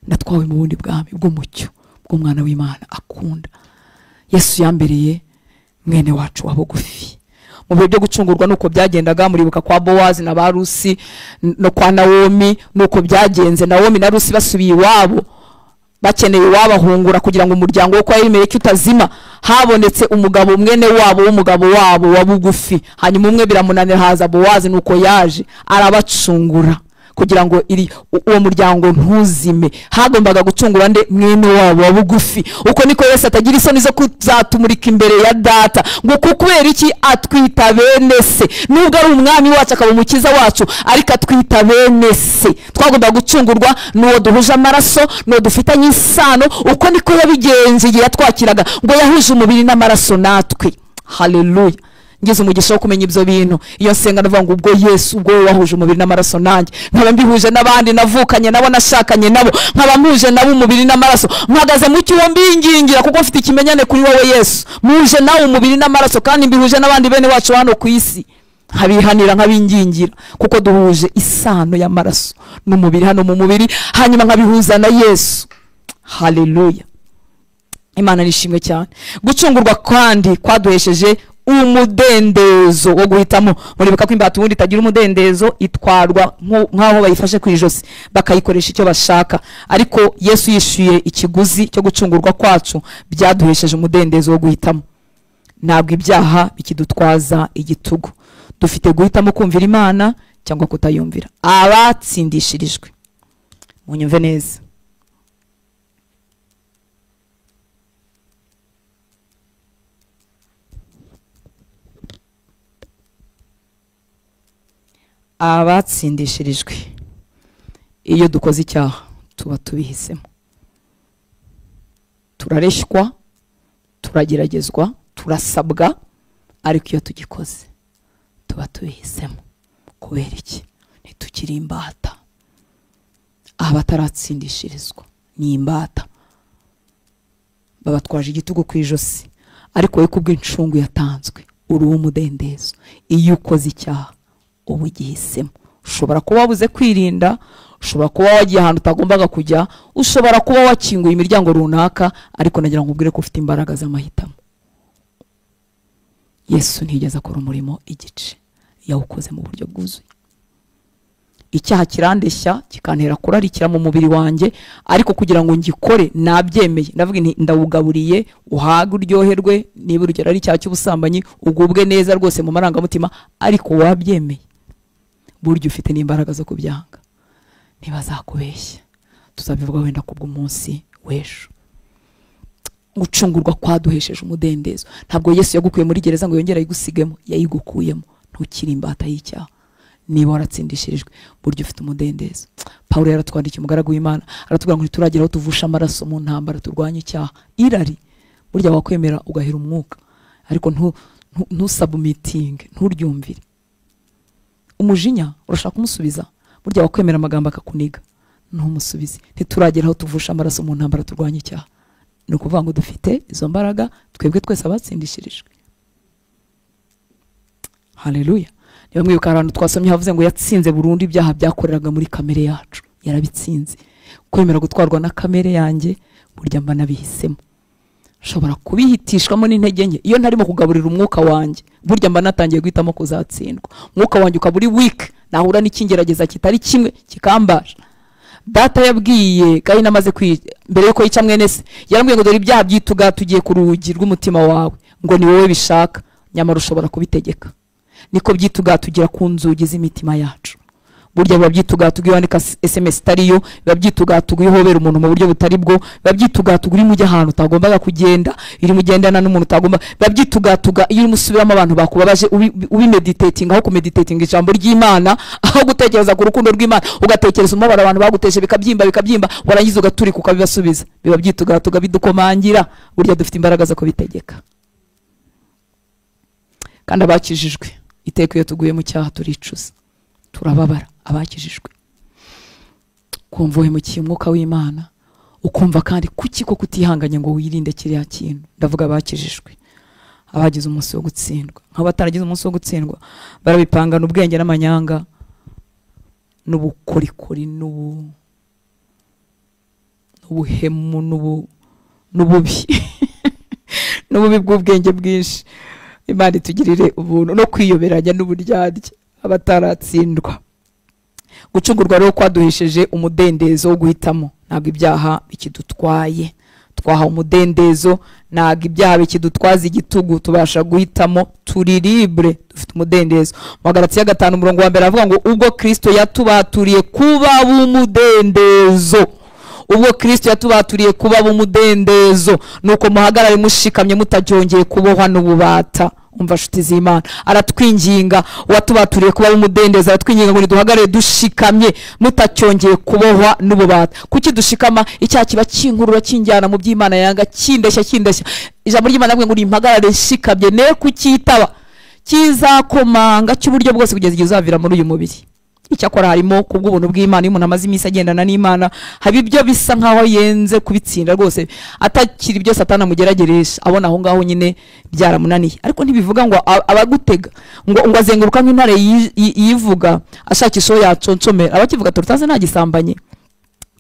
Speaker 2: natwawe mu bundi bwami bw'umucyo bw'umwana w'Imana akunda. Yesu yambereye mwene wacu wa bugufi. Mu bihe byo gucungurwa nuko byagendaga, muribuka kwa Bowazi na ba Rusi no kwa Nawomi nuko byagenze. Nawomi na Rusi basubiye iwabo, bakeneye wabahungura kugira ngo umuryango wo kwa Elimeleki utazima. Habonetse umugabo mwene wabo w'umugabo wabo wa bugufi, hanyuma umwe biramunanira, haza Bowazi nuko yaje arabacungura. Kugira ngo uwo muryango ntuzime, hagombaga gucungura nde? Mwene wabo wa bugufi. Uko niko Yesu atagira isoni zo kuzatumurika imbere ya data, ngo kubera iki? Atwita bene se. Nubwo ari umwami wacu akaba umukiza wacu, ariko atwita bene se. Twagomba gucungurwa n'uwo duhuje amaraso, n'uwo dufitanye isano. Uko niko yabigenje igihe yatwakiraga, ngo yahuje umubiri n'amaraso natwe. Haleluya. Ngeze umugisha wo kumenya ibyo bintu. Iyo nsenga ndavuga ngo ubwo Yesu, ubwo wowe wahuje umubiri n'amaraso nanjye, nkaba mbihuje n'abandi navukanye nabo, nashakanye nabo, nkaba mpuje nabo umubiri n'amaraso, mpagaze mu cyuho mbingingira kuko mfite ikimenyane kuri wowe Yesu, mpuje nawe umubiri n'amaraso, kandi mbihuje n'abandi bene wacu hano ku isi, nkabihanira nkabingingira kuko duhuje isano y'amaraso n'umubiri hano mu mubiri, hanyuma nkabihuza na Yesu. Haleluya. Imana nishimwe cyane. Gucungurwa kandi kwaduhesheje umudendezo wo guhitamo. Muribuka ko imbata ubundi itagira umudendezo, itwarwa nk'aho bayifashe ku ijosi bakayikoresha icyo bashaka. Ariko Yesu yishyuye ikiguzi cyo gucungurwa kwacu, byaduhesheje umudendezo wo guhitamo. Ntabwo ibyaha bikidutwaza igitugu. Dufite guhitamo kumvira Imana cyangwa kutayumvira. Abatsindishirijwe, munyumve neza, abatsindishirijwe, iyo dukoze icyaha tuba tubihisemo. Turareshywa, turageragezwa, turasabwa, ariko iyo tugikoze tuba tubihisemo. Kubera iki? Ntitukiri imbata. Abataratsindishirizwa ni imbata, babatwaje igitugu ku ijosi, ariko we kubw'incungu yatanzwe uri umudendezo. Iyo ukoze icyaha uba ugihisemo. Ushobora kuba wabuze kwirinda, ushobora kuba wagiye ahantu utagombaga kujya, ushobora kuba wakinguye imiryango runaka, ariko nagira ngo ubwire ko ufite imbaraga z'amahitamo. Yesu ntiyigeze akora umurimo igice, yawukoze mu buryo bwuzuye. Icyaha kirandeshya kikantera kurarikira mu mubiri wanjye, ariko kugira ngo ngikore nabyemeye. Ndavuga nti ndawugaburiye, uhage uryoherwe, niba urugero ari icyaha cy'ubusambanyi ugubwe neza rwose mu marangamutima, ariko wabyemeye. Burya ufite n'imbaraga zo kubyanga. Ntibazakubeshya, tuzabivuga wenda kubw'umunsi w'ejo. Gucungurwa kwaduhesheje umudendezo. Ntabwo Yesu yagukuye muri gereza ngo yongere ayigusigemo, yayigukuyemo. Ntukiri imbata y'icyaha. Niba waratsindishirijwe, burya ufite umudendezo. Paulo yaratwandikiye, umugaragu w'Imana, aratubwira ngo ntituragera aho tuvusha amaraso mu ntambara turwanya icyaha. Irari burya wakwemera ugahera umwuka, ariko ntusabumitinge, nturyumvire. Umujinya urashaka kumusubiza, burya wakwemera amagambo akakuniga, ntumusubize. Ntituragera aho tuvusha amaraso mu ntambara turwanya icyaha. Ni ukuvuga ngo dufite izo mbaraga twebwe twese abatsindishirijwe. Haleluya. Niba mwibuka ahantu twasomye havuze ngo yatsinze burundu ibyaha byakoreraga muri kamere yacu, yarabitsinze. Kwemera gutwarwa na kamere yanjye burya mba nabihisemo. Nshobora kubihitishwamo n'intege nke. Iyo ntarimo kugaburira umwuka wanjye, burya mba natangiye guhitamo kuzatsindwa. Umwuka wanjye ukaba uri weak, nahura n'ikingerageza kitari kimwe kikambasha. Data yabwiye Kayini amaze mbere yuko yica mwene se, yarambwiye ngo dore ibyaha byituga tugiye ku rugi rw'umutima wawe, ngo ni wowe bishaka, nyamara ushobora kubitegeka. Niko byituga tugira ku nzugi z'imitima yacu. Burya biba byitugatuga iyo wandika SMS itariyo, biba byitugatuga iyo uhobera umuntu mu buryo butari bwo, biba byitugatuga uri mujya ahantu utagombaga kugenda, iri mugendana n'umuntu utagomba, biba byitugatuga iyo urimo usubiramo abantu bakubabaje, ubimeditating aho kumeditating ijambo ry'Imana, aho gutekereza ku rukundo rw'Imana, ugatekereza umubabaro abantu baguteje bikabyimba bikabyimba, warangiza ugaturika ukabibasubiza. Biba byitugatuga bidukomangira. Burya dufite imbaraga zo kubitegeka. Kandi abakijijwe iteka iyo tuguye mu cyaha turicuza, turababara. Abakijijwe, kumva uhemukiye umwuka w'Imana, ukumva kandi kuki ko kutihanganye ngo wirinde kiriya kintu. Ndavuga abakijijwe, abagize umunsi wo gutsindwa. Nk'abataragize umunsi wo gutsindwa barabipangana ubwenge n'amanyanga n'ubukorikori n'ubuhemu n'ububi n'ububi bw'ubwenge bwinshi. Imana itugirire ubuntu no kwiyoberanya n'uburyarya abataratsindwa. Gucungurwa rero kwaduhesheje umudendezo wo guhitamo, ntabwo ibyaha bikidutwaye. Twahawe umudendezo, ntabwo ibyaha bikidutwaza igitugu, tubasha guhitamo, turi libre, dufite umudendezo. Mu Bagalatiya 5 umurongo wa mbere avuga ngo ubwo Kristo yatubaturiye kuba b'umudendezo, ubwo Kristo yatubaturiye kuba b'umudendezo, nuko muhagarare mushikamye mutacyongeye kubohwa n'ububata. Umva nshuti z'Imana, aratwinginga, uwatubaturiye kuba b'umudendezo aratwinginga ngo niduhagarare dushikamye mutacyongeye kubohwa n'ububata. Kuki dushikama? Icyaha kiba kinkurura kinjyana mu by'Imana yanga, kindeshya kindeshya. Ijambo ry'Imana rivuga ngo nimpagarare nshikamye ne kucyitaba, kizakomanga cy'uburyo bwose kugeza igihe uzavira muri uyu mubiri. Icyakora harimo kubw'ubuntu bw'Imana, iyo umuntu amaze iminsi agendana n'Imana haba ibyo bisa nkaho yenze kubitsinda rwose, atakiri byose atanamugerageresha, abona aho ngaho nyine byaramunaniye. Ariko ntibivuga ngo abagutega ngo azenguruka nk'intare yivuga ashakisha uwo yaconcomera. Abakivuga turutaze nta gisambanye,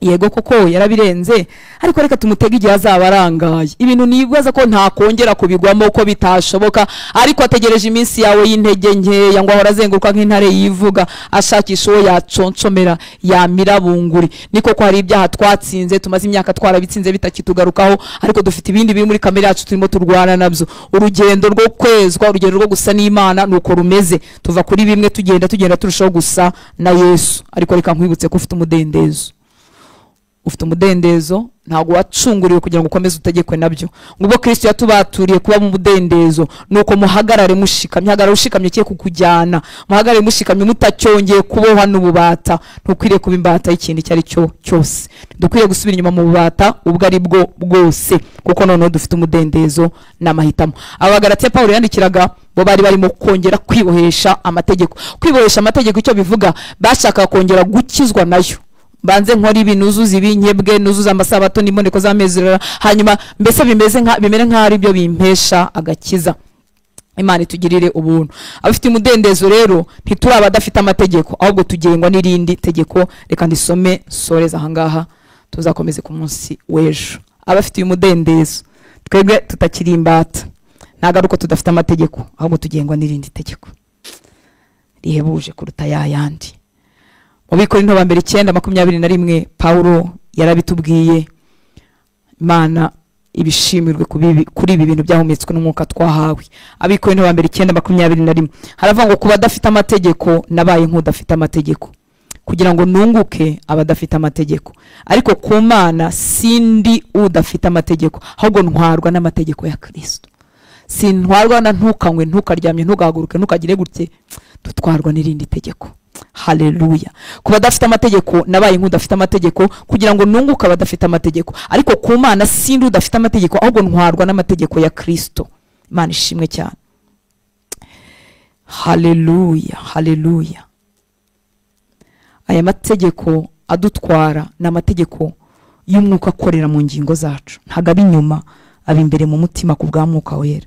Speaker 2: yego koko yarabirenze, ariko reka tumutege igihe azaba arangaye. Ibintu nibaza ko ntakongera kubigwamo ko bitashoboka, ariko ategereje iminsi yawe y'intege nkeya ngo ahora azenguruka nk'intare yivuga ashakisha uwo yaconcomera yamirabunguri. Niko ko hari ibyaha twatsinze, tumaze imyaka twarabitsinze bitakitugarukaho, ariko dufite ibindi biri muri kamere yacu turimo turwana nabyo. Urugendo rwo kwezwa, urugendo rwo gusa n'Imana nuko rumeze, tuva kuri bimwe tugenda tugenda turushaho gusa na Yesu. Ariko reka nkwibutse ko ufite umudendezo, ufite umudendezo, ntabwo wacunguriwe kugira ngo ukomeze utegekwe nabyo. Ngo Kristo yatubaturiye kuba mu mudendezo, nuko muhagarare mushikamye. Hagarara ushikamye kiye kukujyana, muhagarare mushikamye mutacyongeye kubohwa n'ububata. Ntukwiriye kuba imbata y'ikintu icyo ari cyo cyose, dukwiriye gusubira inyuma mu bubata ubwo ari bwo bwose, kuko noneho dufite umudendezo n'amahitamo. Abagalatiya Pawulo yandikiraga bo bari barimo kongera kwibohesha amategeko. Kwibohesha amategeko icyo bivuga, bashakaga kongera gukizwa nayo. Banze nkora ibi, nuzuza ibi, nkebwe nuzuza amasabato n'imboneko z'amezi, hanyuma mbese bimeze nka bimere nka ari byo bimpesha agakiza. Imana itugirire ubuntu. Abafite umudendezo rero ntituri abadafite amategeko, ahubwo tugengwa n'irindi tegeko. Reka ndisome soreza ahangaha, tuzakomeze ku munsi w'ejo. Abafite umudendezo twebwe tutakiri imbata, ntabwo ari uko tudafite amategeko, ahubwo tugengwa n'irindi tegeko rihebuje kuruta yayandi. Mu Bikorinto ba mbere 9:21 Paulo yarabitubwiye. Imana ibishimirwe kuri ibi bintu byahumetswe n'umwuka twahawe. Abikorinto ba mbere 9:21 haravuga ngo kuba adafite amategeko nabaye nk'udafite amategeko, kugira ngo nunguke abadafite amategeko. Ariko ku Mana sindi udafite amategeko, ahubwo ntwarwa n'amategeko ya Kristo. Sintwarwa na ntukanywe, ntukaryamye, ntugahaguruke, ntukagire gutye, dutwarwa n'irindi tegeko. Haleluya. Kuba adafite amategeko nabaye nk'udafite amategeko, kugira ngo nunguke abadafite amategeko. Ariko ku Mana sindi udafite amategeko, ahubwo ntwarwa n'amategeko ya Kristo. Imana ishimwe cyane. Haleluya, haleluya. Aya mategeko adutwara ni amategeko y'umwuka akorera mu ngingo zacu, ntabwo ari inyuma, aba imbere mu mutima ku bwa Mwuka Wera.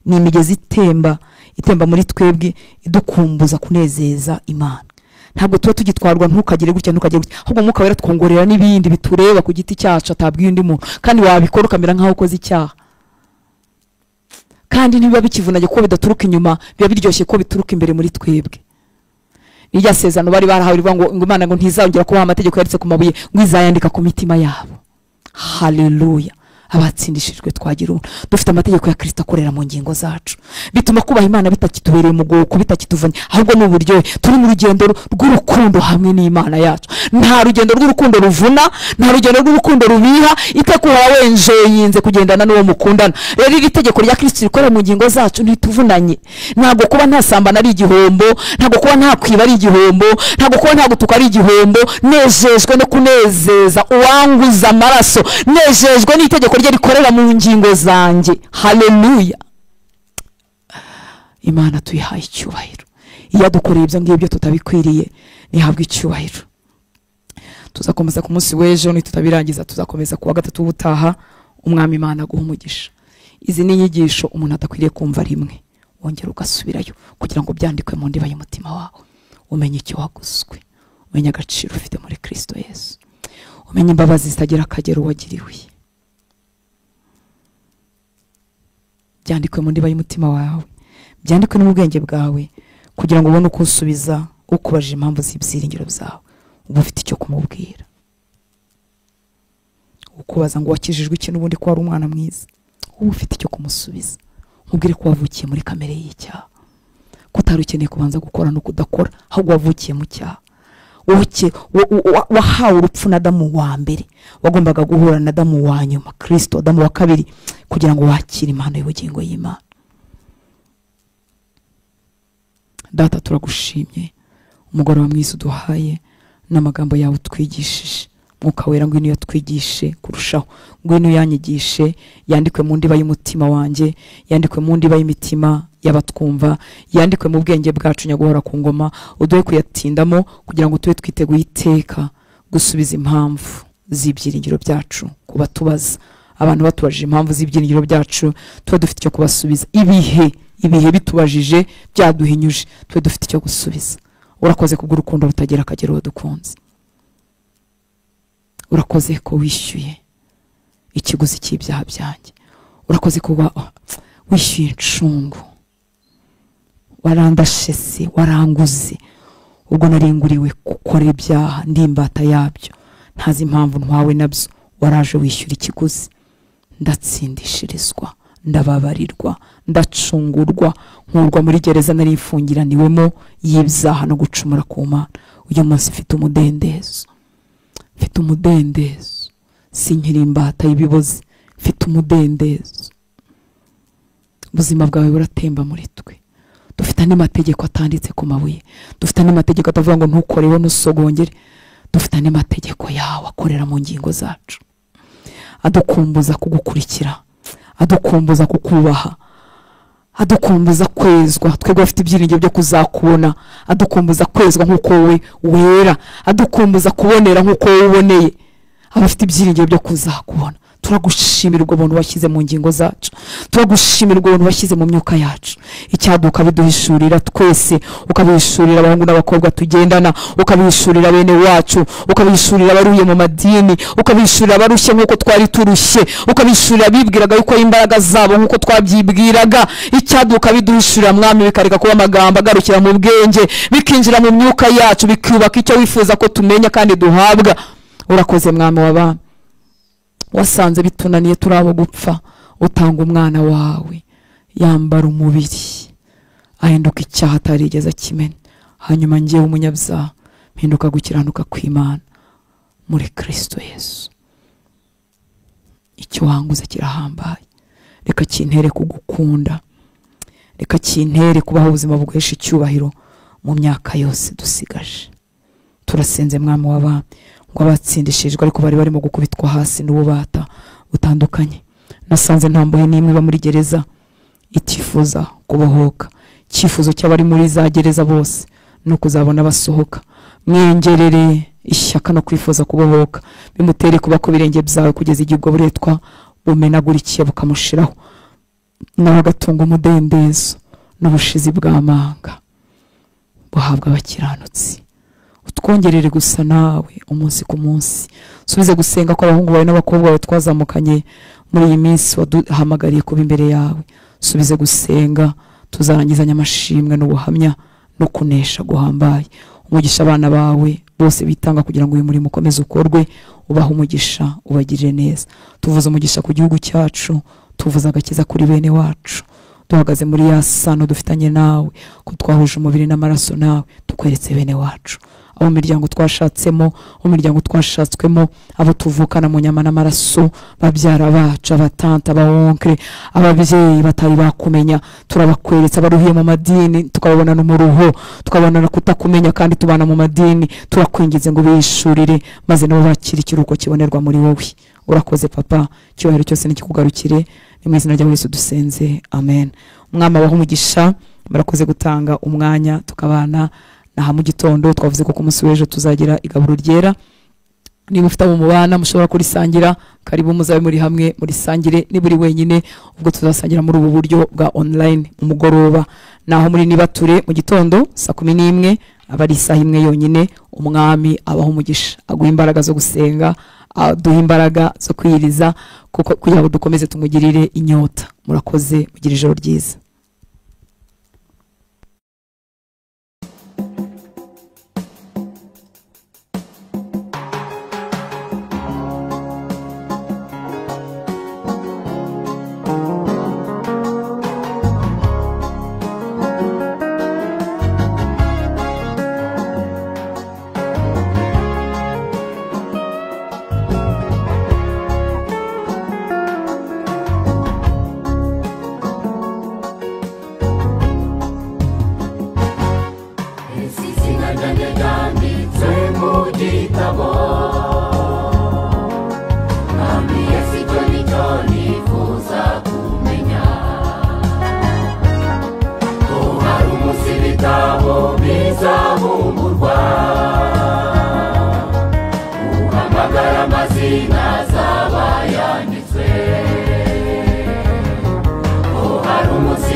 Speaker 2: Ni imigezi itemba itemba muri twebwe, idukumbuza kunezeza Imana. Ntabwo tuba tugitwarwa ntukagire gutya ntukagire gutya, ahubwo Mwuka Wera twongorera n'ibindi bitureba ku giti cyacu atabwiye undi muntu, kandi wabikora ukamera nkaho ukoze icyaha. Kandi ntibiba bikivunanye kuko bidaturuka inyuma, biba biryoshye ko bituruka imbere muri twebwe. Irya sezerano bari barahawe rivuga ngo Imana ngo ntizongera kubaha amategeko yanditse ku mabuye, ngo izayandika ku mitima yabo. Haleluya. Abatsindishijwe twagira ubuntu, dufite amategeko ya Kristo akorera mu ngingo zacu, bituma kubaha Imana bitakitubereye umugoko, bitakituvanye, ahubwo ni uburyohe. Turi mu rugendo rw'urukundo hamwe n'Imana yacu. Nta rugendo rw'urukundo ruvuna, nta rugendo rw'urukundo rubiha, iteka uhora wenjoyinze kugendana n'uwo mukundana. Rero iri tegeko rya Kristo rikorera mu ngingo zacu ntituvunanye. Ntabwo kuba ntasambana ari igihombo, ntabwo kuba nta kwiba ari igihombo, ntabwo kuba nta gutuka ari igihombo. Nejejwe no kunezeza uwanguza amaraso, nejejwe n'itegeko rye rikorera mu ngingo zanjye. Haleluya. Imana tuyihaye icyubahiro. Iyo adukoreye ibyo ngibyo tutabikwiriye, nihabwe icyubahiro. Tuzakomeza ku munsi w'ejo, nitutabirangiza tuzakomeza kuwa gatatu ubutaha. Umwami Imana aguhe umugisha. Izi ni inyigisho umuntu adakwiriye kumva rimwe, wongera ugasubirayo kugira ngo byandikwe mu ndiba y'umutima wawe, umenye icyo waguzwe, umenye agaciro ufite muri Kristo Yesu, umenye imbabazi zitagira akagero wagiriwe. Byandikwe mu ndiba y'umutima wawe, byandikwe no mu bwenge bwawe, kugira ngo ubone uko usubiza ukubajije impamvu z'ibyiringiro byawe, uba ufite icyo kumubwira. Ukubaza ngo wakijijwe iki n'ubundi ko wari umwana mwiza, uba ufite icyo kumusubiza. Mubwire ko wavukiye muri kamere y'icyaha, ko utari ukeneye kubanza gukora no kudakora, ahubwo wavukiye mu cyaha. Wahawe urupfu na Adamu wa mbere, wagombaga guhura na Adamu wa nyuma, Kristo, Adamu wa kabiri, kugira ngo wakire impano y'ubugingo y'Imana. Data, turagushimye umugoroba mwiza uduhaye n'amagambo yawe utwigishije. Mwuka Wera, ngwino yatwigishe kurushaho, ngwino yanyigishe, yandikwe mu ndiba y'umutima wanjye, yandikwe mu ndiba y'imitima y'abatwumva, yandikwe mu bwenge bwacu nyaguhora ku ngoma. Uduhe kuyatindamo kugira ngo tube twiteguye iteka gusubiza impamvu z'ibyiringiro byacu kuba tubaza. Abantu batubajije impamvu z'ibyiringiro byacu, tuba dufite icyo kubasubiza. Ibihe bitubajije byaduhinyuje, tube dufite icyo gusubiza. Urakoze kubw'urukundo rutagira akagero wadukunze. Urakoze ko wishyuye ikiguzi cy'ibyaha byanjye. Urakoze ko wishyuye incungu. Warandashese, waranguze ubwo naringuriwe gukora ibyaha, ndi imbata yabyo, ntazi impamvu ntwawe nabyo. Waraje wishyura ikiguzi, ndatsindishirizwa, ndababarirwa, ndacungurwa, nkurwa muri gereza nari mfungiraniwemo y'ibyaha no gucumura ku Mana. Uyu munsi mfite umudendezo, mfite umudendezo, sinkiri imbata y'ibibozi, mfite umudendezo. Ubuzima bwawe buratemba muri twe. Dufite andi mategeko atanditse ku mabuye, dufite andi mategeko atavuga ngo ntukorewe nusogongere. Dufite andi mategeko yawe akorera mu ngingo zacu, adukumbuza kugukurikira, adukumbuza kukubaha, adukumbuza kwezwa. Twebwe bafite ibyiringiro byo kuzakubona, adukumbuza kwezwa nk'uko wowe wera, adukumbuza kubonera nk'uko wowe uboneye. Abafite ibyiringiro byo kuzakubona, turagushimira ubwo buntu washyize mu ngingo zacu, turagushimira ubwo buntu washyize mu myuka yacu. Icyaduka biduhishurira twese, ukabihishurira abahungu n'abakobwa tugendana, ukabihishurira bene wacu, ukabihishurira abaruye mu madini, ukabihishurira abarushye nk'uko twari turushye, ukabihishurira abibwiraga yuko imbaraga zabo nk'uko twabyibwiraga. Icyaduka biduhishurira Mwami, bikareka kuba amagambo agarukira mu bwenge, bikinjira mu myuka yacu, bikubaka icyo wifuza ko tumenya kandi duhabwa. Urakoze Mwami w'abami, wasanze bitunaniye turabo gupfa, utanga umwana wawe yambara umubiri, ahinduka icyaha atarigeze akimenya. Hanyuma ngewe umunyabyaha mpinduka gukiranuka kw'Imana muri Kristo Yesu. Icyo wanguze kirahambaye, reka kintere kugukunda, reka kintere kubaho ubuzima buguhesha icyubahiro mu myaka yose dusigaje. Turasenze Mwami w'abami ngo abatsindishijwe ariko bari barimo gukubitwa hasi n'ububata butandukanye. Nasanze nta mbohe n'imwe iba muri gereza itifuza kubohoka. Icyifuzo cy'abari muri za gereza bose ni ukuzabona basohoka. Mwengerere ishyaka no kwifuza kubohoka, bimutere kuba ku birenge byawe kugeza igihe ubwo buretwa bumenagurikiye bukamushiraho, nawe agatunga umudendezo n'ubushizi bw'amanga buhabwa abakiranutsi. Utwongerere gusa nawe umunsi ku munsi. Subize gusenga ko abahungu bawe n'abakobwa bawe twazamukanye muri iyi minsi waduhamagariye kuba imbere yawe. Subize gusenga, tuzarangizanya amashimwe n'ubuhamya no kunesha guhambaye. Umugisha abana bawe bose bitanga kugira ngo uyu murimo ukomeze ukorwe, ubahe umugisha, ubagirire neza. Tuvuze umugisha ku gihugu cyacu, tuvuze agakiza kuri bene wacu. Duhagaze muri ya sano dufitanye nawe, ko twahuje umubiri n'amaraso nawe, tukweretse bene wacu, abo miryango twashatsemo, abo miryango twashatswemo, abo tuvukana mu nyama n'amaraso, babyara bacu, abatanta, abaonkre, ababyeyi batari bakumenya, turabakweretse. Abaruhiye mu madini tukababona no mu ruho, tukabona no kutakumenya kandi tubana mu madini, turakwingize ngo bishurire maze nabo bakire ikiruhuko kibonerwa muri wowe. Urakoze Papa, icyubahiro cyose nikikugarukire, ni mu izina rya Yesu dusenze, amen. Umwami abahe umugisha, murakoze gutanga umwanya tukabana. Naha mu gitondo twavuze ko ku munsi w'ejo tuzagira igaburo ryera. Niba ufite abo mubana mushobora kurisangira, karibu muzabe muri hamwe murisangire. Niba uri wenyine ubwo tuzasangira muri ubu buryo bwa online umugoroba. Naho muri nibature mu gitondo saa 11, aba ari isaha imwe yonyine. Umwami abaho umugisha, aguha imbaraga zo gusenga, aduha imbaraga zo kwiyiriza, kuko kugira ngo dukomeze tumugirire inyota. Murakoze, mugire ijoro ryiza.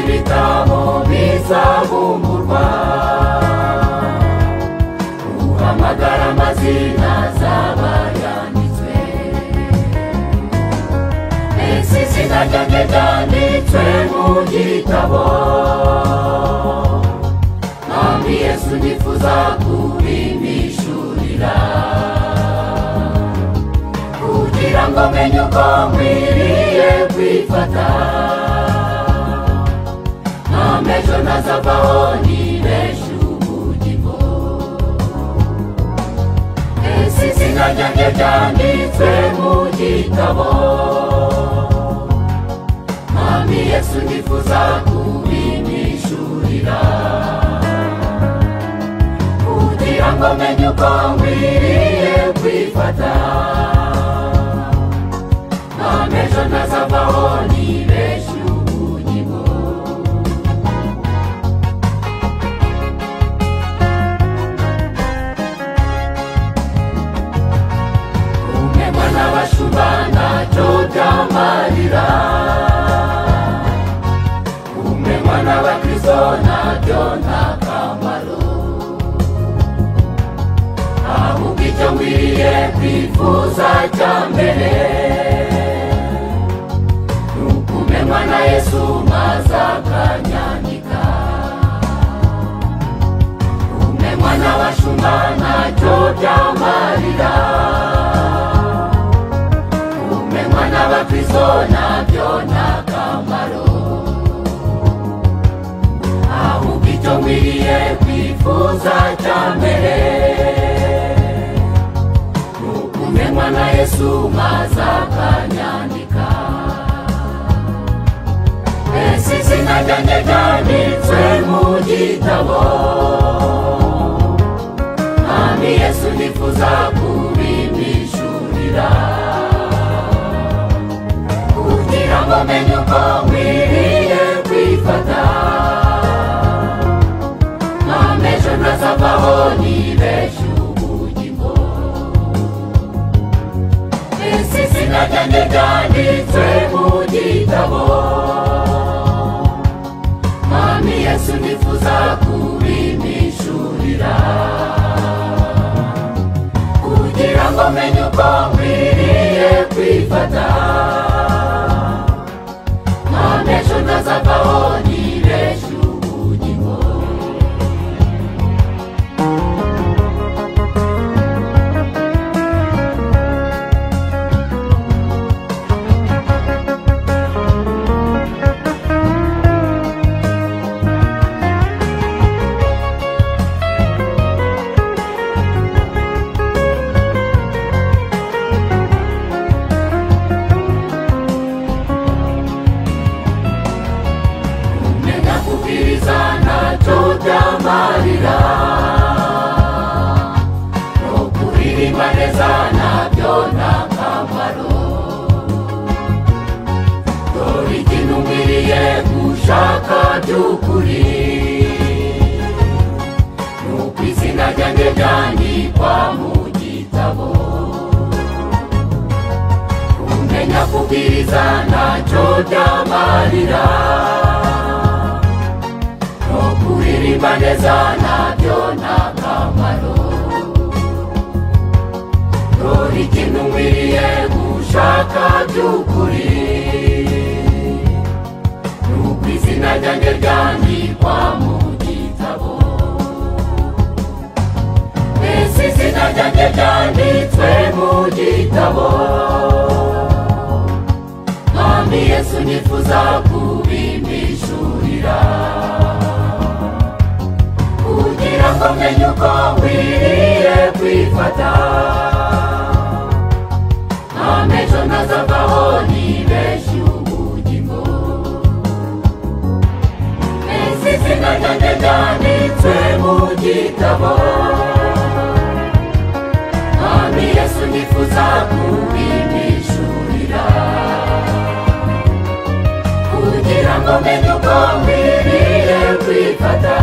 Speaker 1: Ibitabo bizabumburwa, uhamagara amazina azaba yanditswe. Ese izina ryanjye ryanditswe mu gitabo? Mwami Yesu nifuza kubimishurira, kugira ngo menye uko nkwiriye kwifata. Ejo ntazavaho nibeshe ubugingo. Ese izina ryanjye ryanditswe mu gitabo? Mwami Yesu nifuza kubimishurira, kugira ngo menye uko nkwiriye kwifata. Ejo ntazavaho nibeshe ubugingo. N'abashumba ntacyo byamarira, kumenywa n'abakristo ntabyo nta kamaro. Ahubwo icyo nkwiriye kwifuza cya mbere ni ukumenywa na Yesu maze akanyandika. Kumenywa n'abashumba ntacyo byamarira, n'abakristo nabyo nta kamaro. Ahubwo icyo nkwiriye kwifuza cya mbere ni ukumenywa na Yesu maze akanyandika. Ese izina ryanjye ryanditswe mu gitabo? Mwami Yesu nifuza kubimishurira, kugira ngo menye uko nkwiriye kwifata. Mwami ejo ntazavaho nibeshe ubugingo. Ese izina ryanjye ryanditswe mu gitabo? Mwami Yesu nifuza kubimishurira, kugira ngo menye uko nkwiriye kwifata. Ejo ntazavaho nibeshe ubugingo. Byamarira, no kuririmba neza nabyo nta kamaro. Dore ikintu nkwiriye gushaka by'ukuri ni uko izina ryanjye ryandikwa mu gitabo. Kumenya kubwiriza ntacyo byamarira, kuririmba neza nabyo nta kamaro. Dore ikintu nkwiriye gushaka by'ukuri ni uko izina ryanjye ryandikwa mu gitabo. Ese izina ryanjye ryanditswe mu gitabo? Mwami Yesu nifuza kubimishurira, kugira ngo menye uko nkwiriye kwifata. Mwami ejo ntazavaho nibeshe ubugingo. Ese izina ryanjye ryanditswe mu gitabo? Mwami Yesu nifuza kubimishurira, kugira ngo menye uko nkwiriye kwifata.